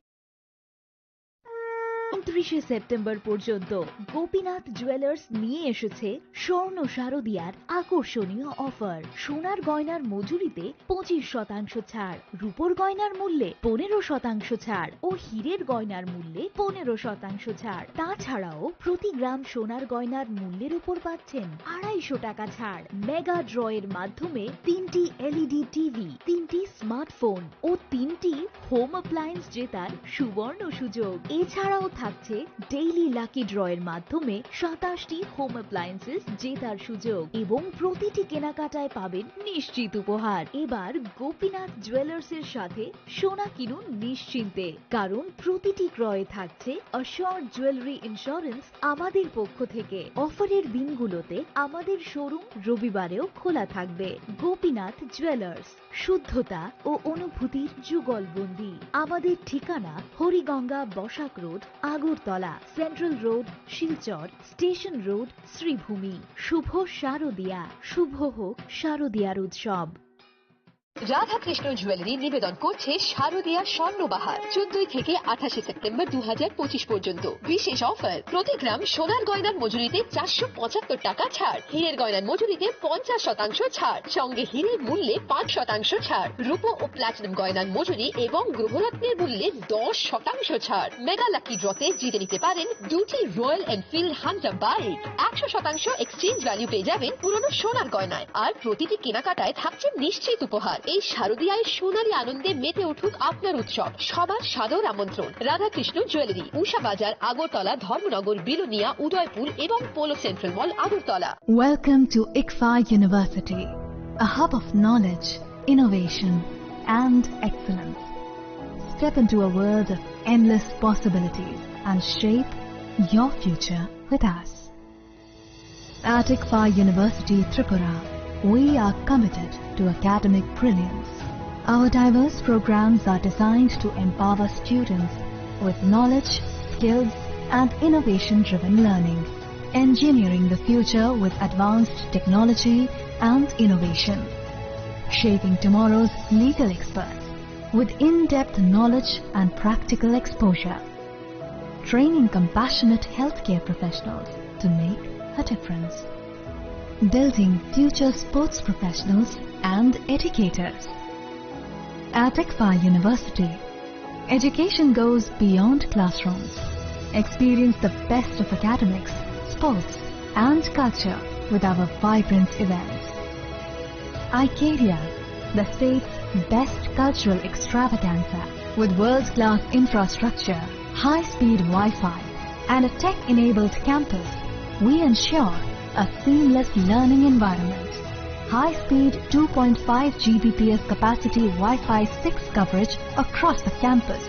ঊনত্রিশে সেপ্টেম্বর পর্যন্ত গোপীনাথ জুয়েলার্স নিয়ে এসেছে স্বর্ণ শারদিয়ার আকর্ষণীয় অফার। সোনার গয়নার মজুরিতে পঁচিশ শতাংশ ছাড়, রূপোর গয়নার মূল্যে পনেরো শতাংশ ছাড় ও হীরের গয়নার মূল্যে পনেরো শতাংশ ছাড়। তাছাড়াও প্রতি গ্রাম সোনার গয়নার মূল্যের উপর পাচ্ছেন আড়াইশো টাকা ছাড়। মেগা ড্র এর মাধ্যমে তিনটি এলইডি টিভি, তিনটি স্মার্টফোন ও তিনটি হোম অ্যাপ্লায়েন্স জেতার সুবর্ণ সুযোগ। এছাড়াও থাকছে ডেইলি লাকি ড্র এর মাধ্যমে সাতাশটি হোম অ্যাপ্লায়েন্সেস জেতার সুযোগ এবং প্রতিটি কেনাকাটায় পাবেন নিশ্চিত উপহার। এবার গোপীনাথ জুয়েলার্স এর সাথে সোনা কিনুন নিশ্চিন্তে, কারণ প্রতিটি ক্রয়ে থাকছে অ্যাসিওরড জুয়েলারি ইন্স্যুরেন্স আমাদের পক্ষ থেকে। অফারের দিনগুলোতে আমাদের শোরুম রবিবারেও খোলা থাকবে। গোপীনাথ জুয়েলার্স, শুদ্ধতা ও অনুভূতির যুগলবন্দি। আমাদের ঠিকানা Hariganga Basak road, Agartala, central road, Silchar, station road, Sribhumi. শুভ শারদিয়া, শুভ হোক শারদিয়ার উৎসব। রাধাকৃষ্ণ জুয়েলারি নিবেদন করছে শারদিয়া স্বর্ণবাহার চোদ্দই থেকে আঠাশে সেপ্টেম্বর দু পর্যন্ত। বিশেষ অফার, প্রতি গ্রাম সোনার গয়নার মজুরিতে চারশো পঁচাত্তর টাকা ছাড়, হীরের গয়নার মজুরিতে পঞ্চাশ শতাংশ ছাড়, সঙ্গে হীরের মূল্যে পাঁচ শতাংশ ছাড়, রূপো ও প্লাটিনাম গয়নার মজুরি এবং গ্রহরত্নের মূল্যে দশ শতাংশ ছাড়। মেগা লাকি ড্রতে জিতে নিতে পারেন দুটি রয়্যাল এনফিল্ড হান্টার বাইক, একশো শতাংশ এক্সচেঞ্জ ভ্যালু পেয়ে যাবেন পুরনো সোনার গয়নায়। আর প্রতিটি কেনাকাটায় থাকছে নিশ্চিত উপহার। এই শারদীয়ায় সোনালী আনন্দে মেতে উঠুক আপনার উৎসব। সবার সাদর আমন্ত্রণ। রাধাকৃষ্ণ জুয়েলারি, উষা বাজার, আগরতলা, ধর্মনগর, বিলোনিয়া, উদয়পুর এবং polo central mall, Agartala. Welcome to ICFAI University, a hub of knowledge, innovation, and excellence. Step into a world of endless possibilities and shape your future with us. At ICFAI University Tripura, we are committed to academic brilliance. Our diverse programs are designed to empower students with knowledge, skills, and innovation driven learning, engineering the future with advanced technology and innovation, shaping tomorrow's legal experts with in depth knowledge and practical exposure, training compassionate healthcare professionals to make a difference, building future sports professionals and educators. At ICFAI University, education goes beyond classrooms. Experience the best of academics, sports, and culture with our vibrant events. ICARIA, the state's best cultural extravaganza. With world-class infrastructure, high-speed Wi-Fi, and a tech-enabled campus, we ensure a seamless learning environment. High-speed two point five G B P S capacity Wi-Fi six coverage across the campus,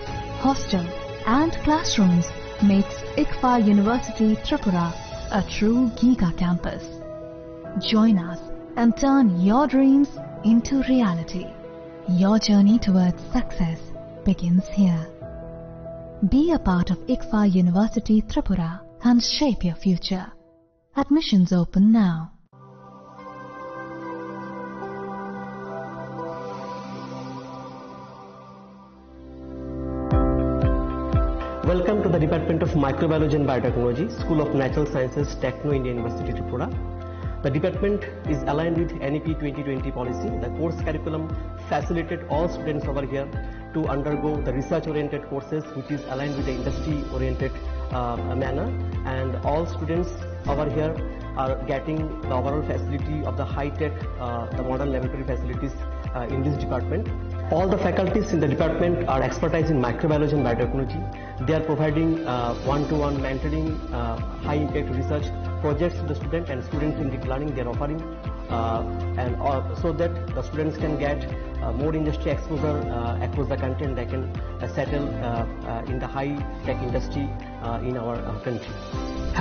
hostel, and classrooms makes ICFAI University Tripura a true giga campus. Join us and turn your dreams into reality. Your journey towards success begins here. Be a part of ICFAI University Tripura and shape your future. Admissions open now. Welcome to the Department of Microbiology and Biotechnology, School of Natural Sciences, Techno India University, Tripura. The department is aligned with N E P twenty twenty policy. The course curriculum facilitate all students over here to undergo the research-oriented courses, which is aligned with the industry-oriented, uh, manner. And all students over here are getting the overall facility of the high-tech, uh, the modern laboratory facilities, uh, in this department. All the faculties in the department are expertise in microbiology and biotechnology. They are providing, uh, one-to-one mentoring, uh, high-impact research projects to the student and students in deep learning. They are offering, uh, and, uh, so that the students can get, uh, more industry exposure, uh, across the country, and they can, uh, settle, uh, uh, in the high-tech industry, uh, in our, uh, country.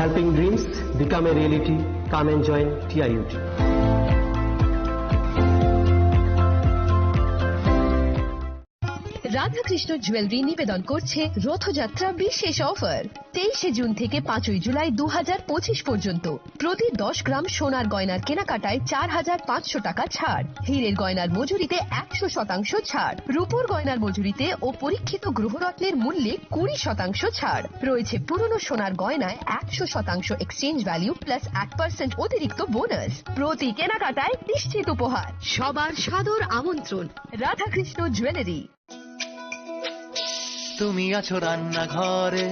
Helping dreams become a reality. Come and join T I U T. Radhakrishna jewellery নিবেদন করছে রথযাত্রা বিশেষ অফার। তেইশে জুন থেকে পাঁচই জুলাই দু হাজার পঁচিশ পর্যন্ত প্রতি দশ গ্রাম সোনার গয়নার কেনাকাটায় চার হাজার পাঁচশো টাকা ছাড়, হীরের গয়নার মজুরিতে একশো শতাংশ ছাড়, রূপোর গয়নার মজুরিতে ও পরীক্ষিত গ্রহরত্নের মূল্যে কুড়ি শতাংশ ছাড় রয়েছে। পুরনো সোনার গয়নায় একশো শতাংশ এক্সচেঞ্জ ভ্যালু প্লাস এক পার্সেন্ট অতিরিক্ত বোনাস। প্রতি কেনাকাটায় নিশ্চিত উপহার। সবার সাদর আমন্ত্রণ রাধাকৃষ্ণ জুয়েলারি। তুমি আছো রান্নাঘরে,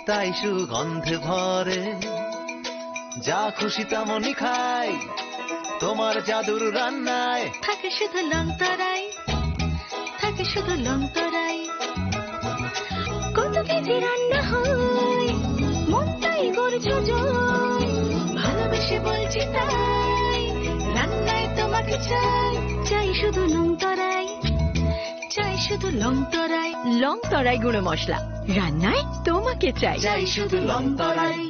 তাই সুগন্ধে ভরে। যা খুশি তেমনই খাই, তোমার জাদুর রান্নায়। থাকে শুধু লংতরাই, থাকে শুধু লংতরাই। কত কেজি রান্না হয়, মনটাই গর্জ যায়। ভালোবেসে বলছি তাই, রান্নায় তোমাকে চাই, চাই শুধু লংতরাই। চাই শুধু লং তরাই, লং তরাই গুঁড়ো মশলা, রান্নায় তোমাকে চাই। চাই শুধু লং তরাই।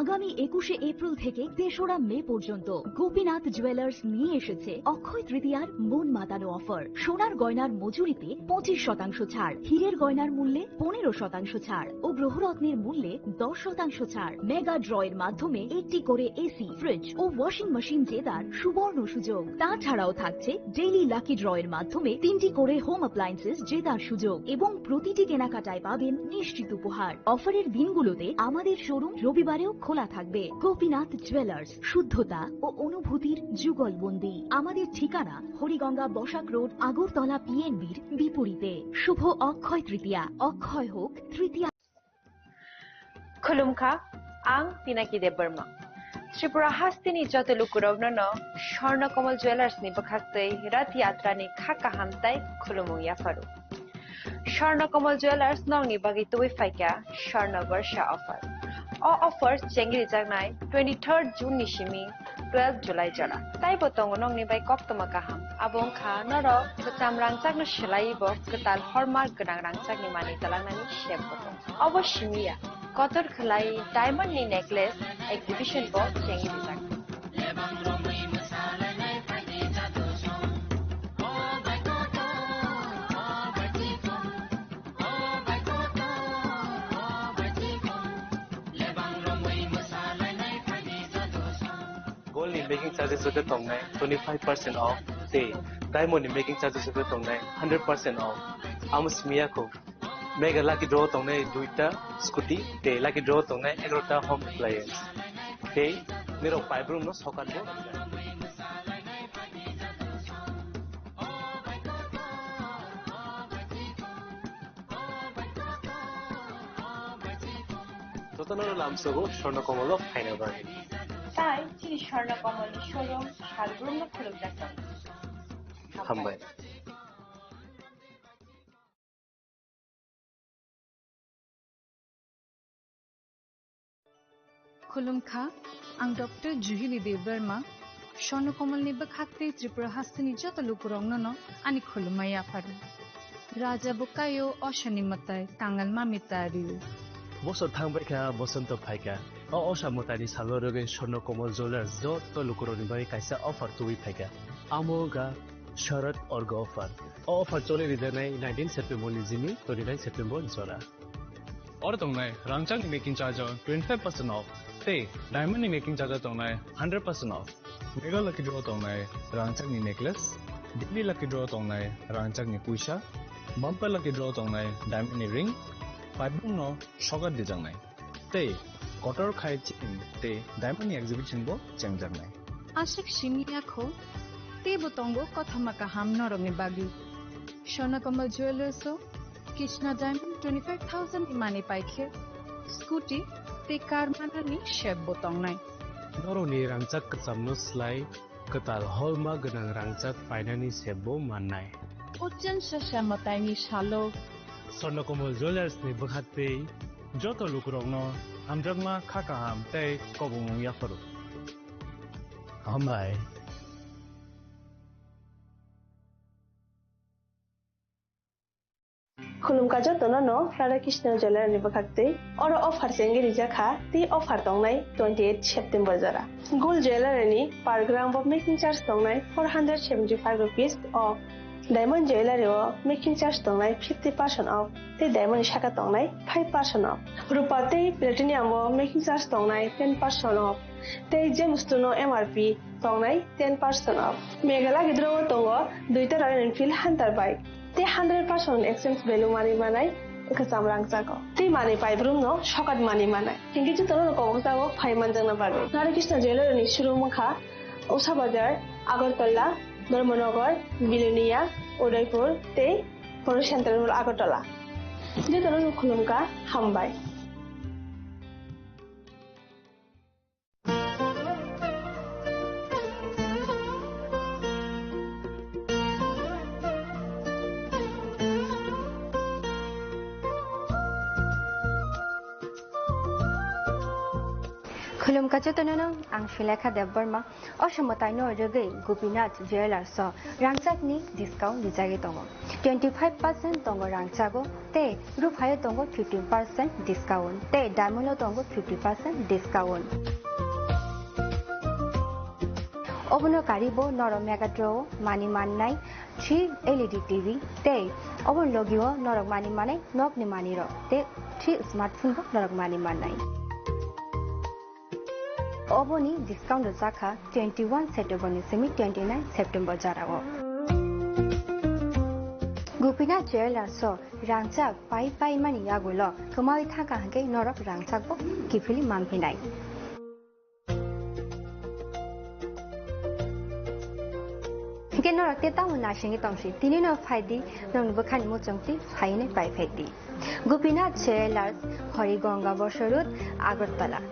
আগামী একুশে এপ্রিল থেকে তেসরা মে পর্যন্ত গোপীনাথ জুয়েলার্স নিয়ে এসেছে অক্ষয় তৃতীয়ার মন মাতানো অফার। সোনার গয়নার মজুরিতে পঁচিশ শতাংশ ছাড়, হীরের গয়নার মূল্যে পনেরো শতাংশ ছাড় ও গ্রহরত্নের মূল্যে দশ শতাংশ ছাড়। মেগা ড্র এর মাধ্যমে একটি করে এসি, ফ্রিজ ও ওয়াশিং মেশিন জেতার সুবর্ণ সুযোগ। তাছাড়াও থাকছে ডেইলি লাকি ড্র এর মাধ্যমে তিনটি করে হোম অ্যাপ্লায়েন্সেস জেতার সুযোগ এবং প্রতিটি কেনাকাটায় পাবেন নিশ্চিত উপহার। অফারের দিনগুলোতে আমাদের শোরুম রবিবারেও খোলা থাকবে। গোপীনাথ জুয়েলার্স, শুদ্ধতা ও অনুভূতির যুগলবন্দি। আমাদের ঠিকানা হরিগঙ্গা বসাক রোড, আগরতলা পিএনবির বিপরীতে। শুভ অক্ষয় তৃতীয়া, অক্ষয় হোক তৃতীয়া। Khulumkha, ang Pinaki Debbarma. Tripura hasteni joto lukurokno no Swarna Kamal Jewellers ni bwkhaktwi Rath Yatra ni kha kaham tai khulumung yapharu. Swarna Kamal Jewellers nokni bagwi tubui phaikha Swarna Borsha offer. O offer chengrijaknai twenty-third June ni simi twelve July jora. Taibo tongo nokni bai koktwma kaham. Abo wngkha norok kwcham rangchakno swlaiwi bo kwtal hallmark gwnang rangchakni manwi twlangnani sep bo tongo. Obo simi ya, kotor khwlai diamond ni necklace exhibition bo chengwi rijak. Gold ni making charges rwgwi tongnai twenty five percent off, tei diamond ni making charges rwgwi tongnai hundred percent off. Amo simi ya kho. Mega lucky draw tongnai duita scooty, tei lucky draw tongnai egarota home appliance. Tei nirok paibrum no sokat bo. Jotono lamsogo Swarna Kamal o phaina bagwi. Tai chini Swarna Kamal ni showroom salbrum no khulumjak tongo. Hambai. Khulumkha, ang Doctor Juhili Debbarma, Swarna Kamal ni bwkhak tei Tripura hasteni joto lukurokno no ani khulumma yapharu. Raja bwkaio osani mwtai, kangal mami tario. Bosor thangbaikha, bosonto phaikha. O osa mwtaini salo rwgwi Swarna Kamal Jewellers joto lukurokni bagwi kaisa offer tubui phaikha. Amo wngkha Sharad Orgo offer. O offer choli rijaknai nineteen September ni simi twenty nine September ni jora. Oro tongnai rangchakni making charge o twenty five percent off, tei diamond ni making charge o tongnai hundred percent off. Mega lucky draw tongnai rangchakni necklace, daily lucky draw tongnai rangchakni puisa, bumper lucky draw tongnai diamond ni ring, Paibungno sokat dijaknai. Tei kotor khai chini tei diamond ni exhibition bo chengjaknai. Aswk simi yakho, teibo tongo kothoma kaham norokni bagwi. Swarnakomal Jewellers o Krishna Diamond twenty five thousand ni manwi paikhe, scooty tei car manani sep bo tongnai. Norokni rangchak kwchamno slai kwtal holma gwnang rangchak painani sep bo mannai. Ochen sasa mwtaini salo Swarnakomal Jewellers ni bwkhaktwi joto lukurokno hamjakma kha kaham tei kobongmung yapharo. Hambai. Khulumkha jotono no Radha Krishna Jewellers ni bwkhaktwi. Oro offer chengwi rijak kha, tei offer tongnai twenty eight September jora. Gold Jewellers ni per gram bo making charge tongnai four hundred seventy five rupees off. Diamond Jewellers o making charge tongnai fifty percent off, tei diamond ni saka tongnai five percent off. Rupa tei platinum o making charge tongnai ten percent off, tei je mustuno M R P tongnai ten percent off. Meghalaya gidro o tongo duita Royal Enfield Hunter bike. Tei hundred percent exchange value manwi manai kwcham rangchago. Tei manwi paibrumno sokat manwi manai. Hinkhe jotono kobokjago phai manjakna bagwi. Radha Krishna Jewellers ni showroom wngkha Usha Bazar, Agartala, Dharmanagar, Bilonia, Udaipur tei Poro Central Mall Agartala. Jotono khulumkha, hambai. Khulumkha jotono no, ang Sulekha Debbarma. O somoi taino rwgwi Gopinath Jewellers o rangchakni discount rijagwi tongo. Twenty five percent tongo rangchago tei ruphaio tongo fifteen percent discount tei diamond o tongo fifty percent discount. Obono karibo norok Megatron o manwi mannai three L E D T V tei obono logio norok manwi mannai nokni manwirok tei three smartphone bo norok manwi mannai. Oboni discount rwjakha twenty one September ni simi twenty nine September jorao. Gopinath Jewellers o rangchak pai pai mani yagulo kwmawi thangkha hwnkhe norok rangchak bo kiphilwi manphinai. Hwnkhe norok tei tamo nasingwi tongsi, tini no phaidi, nokni bwkhani muchungtwi phainwi pai phaidi. Gopinath Jewellers, Hori Ganga Bosor Road, Agartala.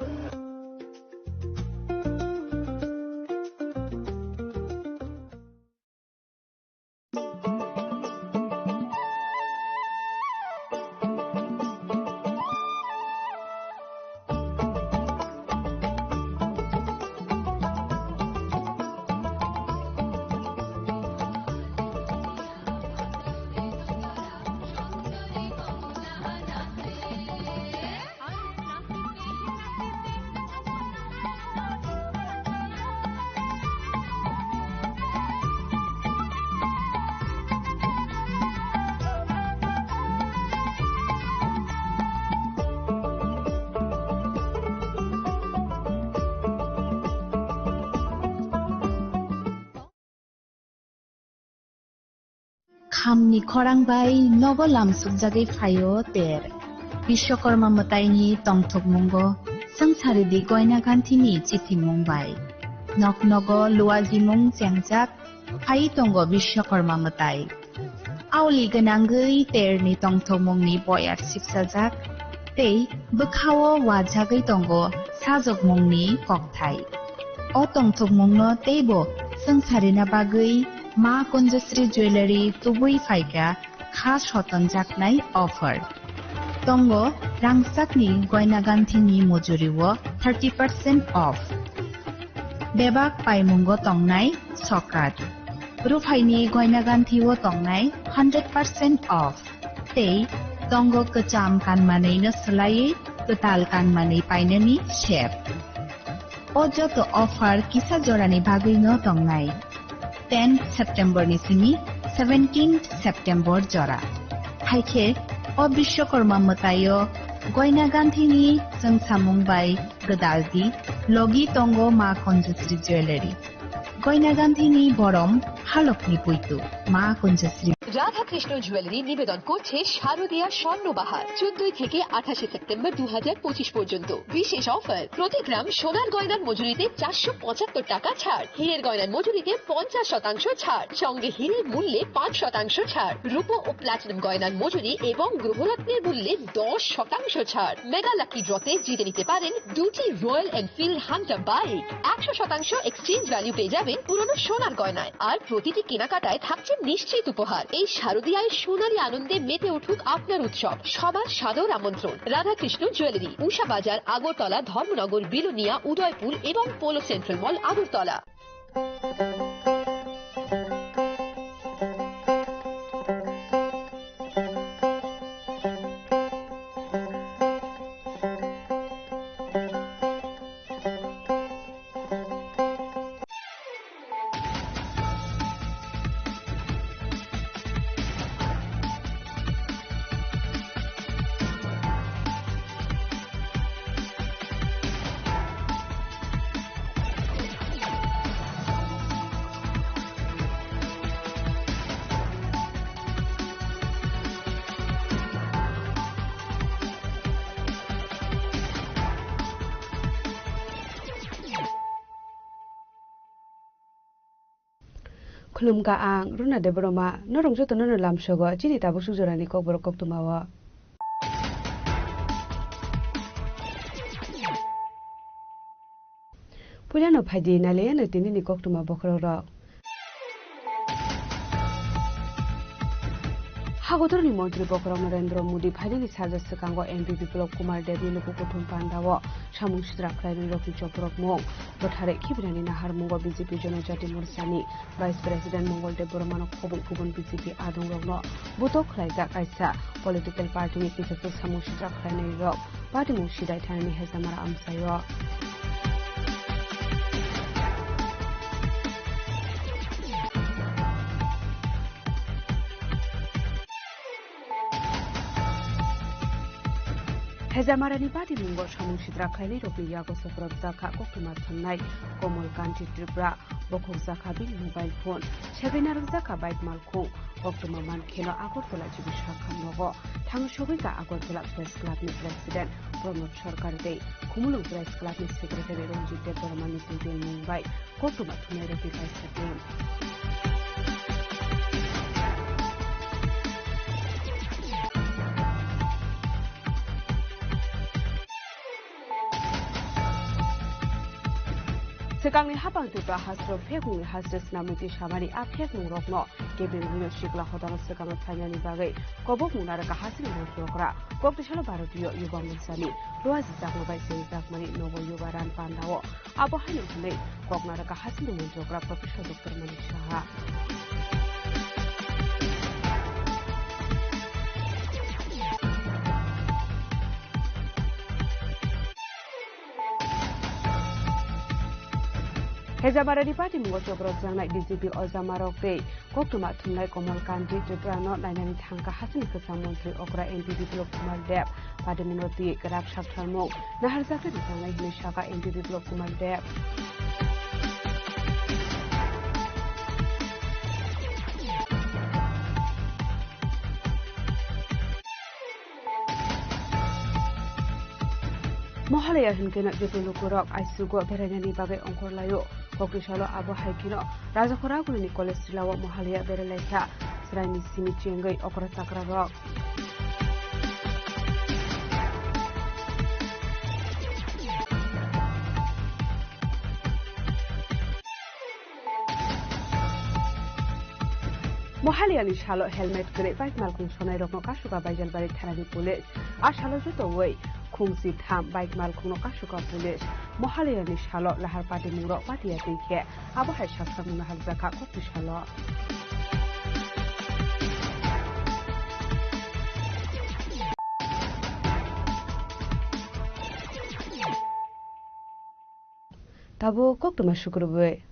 Khamni khorang bai nogo lamsukjagwi phaio ter. Biswakarma mwtaini tongthokmungo swngcharidi goina ganthini chithimung bai. Nok nogo luagimung chengjak phai tongo Biswakarma mwtai. Auli gwnangwi terni tongthokmungni boyar sipsajak tei bwkhao wajagwi tongo sajokmungni kokthai. O tongthokmungno teibo swngcharina bagwi Ma Kunjasri Jewellery tubui phaikha kha sotonjaknai offer. Tongo rangchakni goina ganthini mujuriwo thirty percent off. Bebak paimungo tongnai sokat. Ruphaini goina ganthio tongnai hundred percent off. Tei tongo kwcham kanmanwino swlaiwi kwtal kanmanwi painani sep. O joto offer kisa jorani bagwino tongnai. Ten September ni simi seventeen September jora. Haikhe o Biswakarma mwtaio goina ganthini chwngsamung bai gwdaldi logi tongo Ma Kunjasri Jewellery. Goina ganthini borom halokni puitu Ma Kunjasri. Radhakrishna jewellery নিবেদন করছে শারদীয়া স্বর্ণবাহার, চোদ্দই থেকে আঠাশে সেপ্টেম্বর দু হাজার পঁচিশ পর্যন্ত। বিশেষ অফার, প্রতি গ্রাম সোনার গয়নার মজুরিতে চারশো পঁচাত্তর টাকা ছাড়, হীরের গয়নার মজুরিতে পঞ্চাশ শতাংশ ছাড়, সঙ্গে হীরের মূল্যে পাঁচ শতাংশ ছাড়, রূপো ও প্লাটিনাম গয়নার মজুরি এবং গ্রহরত্নের মূল্যে দশ শতাংশ ছাড়। মেগা লাকি ড্রতে জিতে নিতে পারেন দুটি রয়্যাল এনফিল্ড হান্টার বাইক, একশো শতাংশ এক্সচেঞ্জ ভ্যালু পেয়ে যাবেন পুরনো সোনার গয়নায়। আর প্রতিটি কেনাকাটায় থাকছে নিশ্চিত উপহার। এই শারদীয়ায় সোনালী আনন্দে মেতে উঠুক আপনার উৎসব। সবার সাদর আমন্ত্রণ। রাধাকৃষ্ণ জুয়েলারি, উষা বাজার, আগরতলা, ধর্মনগর, বিলোনিয়া, উদয়পুর এবং polo central mall, Agartala. Khulumkha ang Runa Debbarma, norok jotono no lamsogo chini tabuk suk jorani kokborok koktwmao. Puilano phaidi nailaiyano tinini koktwma bokhorokrok. Hagotorni montri bokhorok Narendra Modi phainani salsa swkango M P Biplab Kumar Debni luku kuthum pandao samung sitra khlainai rokni choprok mung. Bwtharwi khibinani naharmungo B J P Jonojati Morchani Vice President Mongol Debbarmano khobwi kubun B J P adongrokno butok khlaijak kaisa political party ni kichaksa samung sitra khlainairok party mung sidai thanani Hejamara amchaio. Hejamarani patimungo samung sitra khlainairokni yago sokorok jakha koktwma thumnai Komal Kanti Tripura, bokhok jakha bini mobile phone, segwi narwk jakha bike malkhung, koktwma mankheno Agartala chibisakha nogo thang sogwika Agartala Press Club ni President Pranab Sarkar tei Khumulwng Press Club ni Secretary Ranjit Debbarma ni tongmung bai koktwma thumnairokni kaisa team. Swkangni hapang Tripura hasteo phekmungni haste snamwi twi samani a phekmungrokno kebengwino sikla hodano swkango phainani bagwi kobokmung narwkha hasini montri okra. Kok tisalo Bharatiya Yuba Morchani luajijakma bai sengjakmani nogo Yuba Ran Pandao. Abo haino hwnwi kok narwkha hasini montri okra Professor Doctor Manik Saha. Hejamarani patimungo choprok jangnai B J P ojamarok tei koktwma thumnai Komal Kanti Tripura no nainani thangkha hasini kwcham montri okra M P Biplab Kumar Deb. Patimungno twi kwrak saktharmung naharjaknai rwchangnai hwnwi sakha M P Biplab Kumar Deb. Mohalaya hinkhe no joto lukurok aisugo berainani bagwi ongkhorlaio. Kokri salo abo hai kheno Rajakhor Agulini College Tilao Mohalaya berailaikha chwraini simi chengwi okra chakrarok. Mohaliyani salo helmet kwrwi bike malkhung sonairokno kasuka Baijalbari thanani police. A salo jotowi khungsi tham bike malkhungno kasuka police. Mohaliyani salo lahar patimungrok patiya twi khe abo hai saksamung naharjakha kokni salo. Tabuk koktwma sukrubwi.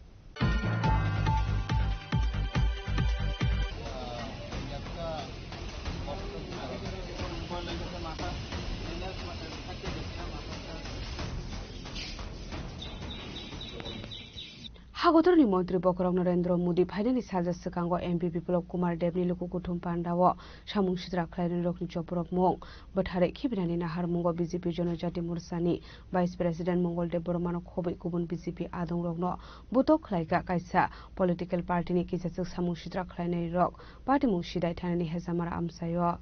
Agotorni montri bokhorok Narendra Modi phainani salsa swkango M P Biplab Kumar Debni luku kuthum pandao samung sitra khlainani rokni choprok mung bwtharwi khibinani naharmungo B J P Jonojati Morchani Vice President Mongol Debbarmano khobwi kubun B J P adongrokno butok khlaika kaisa political partyni kisachwk samung sitra khlainai rok patimung sidai thanani hejamara amchaio.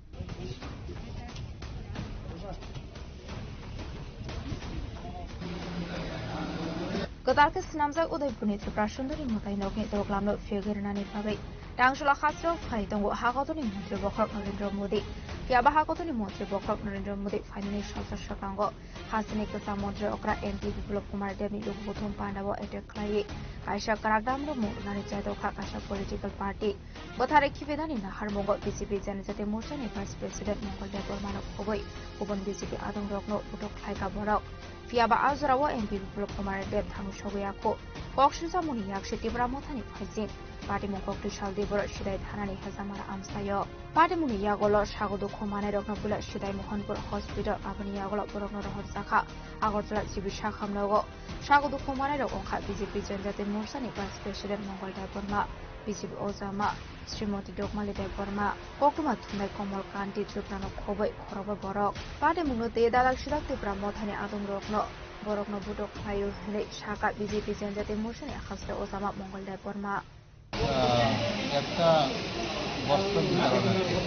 Kwtal khe swnamjak Udaipurni Tripura Sundori mwtai nokni doroklamno phiyogwi rwnani bagwi tangchwla hasteo phai tongo Hakotorni Montri Bokhorok Narendra Modi. Phiyaba Hakotorni Montri Bokhorok Narendra Modi phainani salsa swkango hasteni kwcham montri okra M P Biplab Kumar Debni luku kuthum pandao attack khlaiwi kaisa kwrak damrok mung rwnani chaidokha kaisa political party. Bwtharwi khibinani naharmungo B J P Janajati Morchani Vice President Mongol Debbarmano khobwi kubun B J P adongrokno butok khlaika borok. Phiyaba a jorao M P Biplab Kumar Deb thangwi sogwi yakho. Kok swijamungni yakse Tipra Mothani phaising patimung koktwi sal di borok sidai thanani hejamara amchaio. Patimungni yagolo sago dukhu manairokno puila sidai Mohanpur Hospital, aboni yagolo borokno rohorjakha Agartala G B sakhamnogo. Sago dukhu manairok wngkha B J P Janajati Morchani Vice President Mongol Debbarma, B J P Ojama Srimati Dokmali Debbarma, koktwma thumnai Komal Kanti Tripurano khobwi khorokba borok. Patimungno tei dalak sidak Tipra Mothani adongrokno borokno butok khlaio hwnwi sakha B J P Janajati Morchani hasteo Ojama Mongol Debbarma. আহ, একটা বস্ত্র বিতরণ আছে।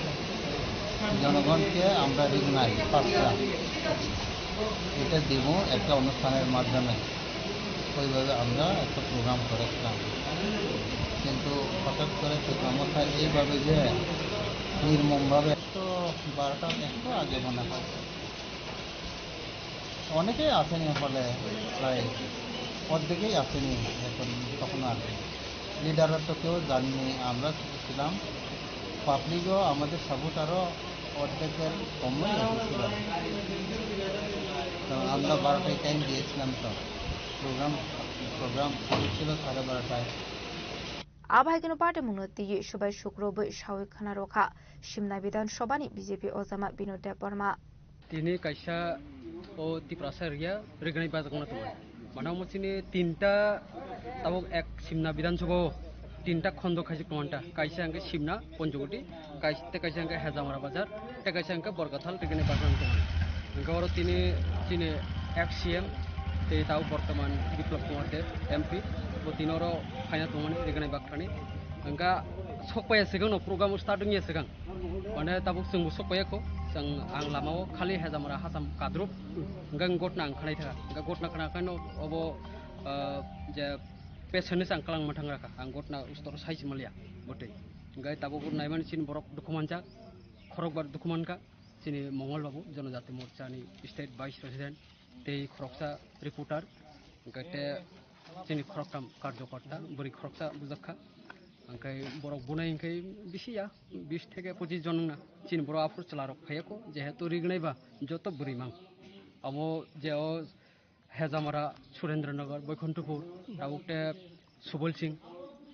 জনগণকে আমরা ঋণ নাই, পাঁচটা। এটা দিব একটা অনুষ্ঠানের মাধ্যমে। ওইভাবে আমরা একটা প্রোগ্রাম করেছিলাম। কিন্তু হঠাৎ করে প্রোগ্রামটা এইভাবে যে নির্মমভাবে তো বারোটার একটু আগে মনে হয়। অনেকেই আসেনি হলে, প্রায় অর্ধেকেই আসেনি এখন, তখন আর। লিডাররা তো কেউ জাননি, আমরা শুধু ছিলাম। পাবলিকও আমাদের সাপোর্ট আরও অর্ধেকের কমই এসেছিল। তো আমরা বারোটায় টাইম দিয়েছিলাম তো। প্রোগ্রাম, প্রোগ্রাম শুরু ছিল সাড়ে বারোটায়। Abahaikeno patimungno twiwi subai sukrubwi sawi khwnarokha Simna Bidhan Sabhani B J P Ojama Binod Debbarma. Tini kaisa o Tiprasa area Rignai bajak wngna tongo. Mane omo chini tinta tabuk ek Simna Bidhan Sabha o tinta khondo khaijak tongo ta. Kaisa hwnkhe Simna Ponchogoti, kais-, tei kaisa hwnkhe Hejamara Bazar, tei kaisa hwnkhe Borkathal Rignai bajak wngna tongo. Hwnkhe oro tini chini ex C M tei tabuk bortoman Biplab Kumar Deb M P bo tini oro phaina tongmani Rignai bakhani. Hwnkhe sokpaiya swkang no program start wngya swkang. Mane tabuk chwngbo sokpaiya kho, chwng ang lamao khali Hejamara Hasam Kadrup, hwnkhe ang gotna ang khwnai thaka. Hwnkhe gotna khwna khaino obo, ah, je patient ni chang kwlangma thang rakha, ang gotna ustor sai se maliya botwi. Hwnkhe tabuk naimani chini borok dukhu manjak, khorokbar dukhu mankha, chini Mongol Babu, Jonojati Morcha ni State Vice President. Tei khoroksa reporter, hwnkhe te chini khoroktham karjokorta, bwrwi khoroksa bujak kha. Hwnkhe borok bunai hwnkhe bisi ya, bis theke pochis jon wngna. Chini borok aphuru chwlarok phaiya kho, jehetu Rignai ba joto bwrwi mang. Amo je o Hejamara, Surendra Nagar, Boikhonthopur, tabuk te Subol Singh,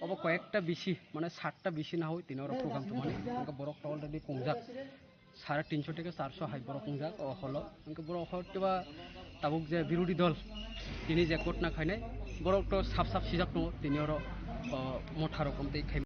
obo koyekta bisi, mane satta bisi na hoi tini oro program tongmani. Hwnkhe borok to already kongjak. Sare tinso theke charso hai borok wngjak o holo. Hwnkhe borok hor keba tabuk je birodhi dol tini je gotna khainai, borok to sap sap sijak tongo tini oro, o, motha rok tei khai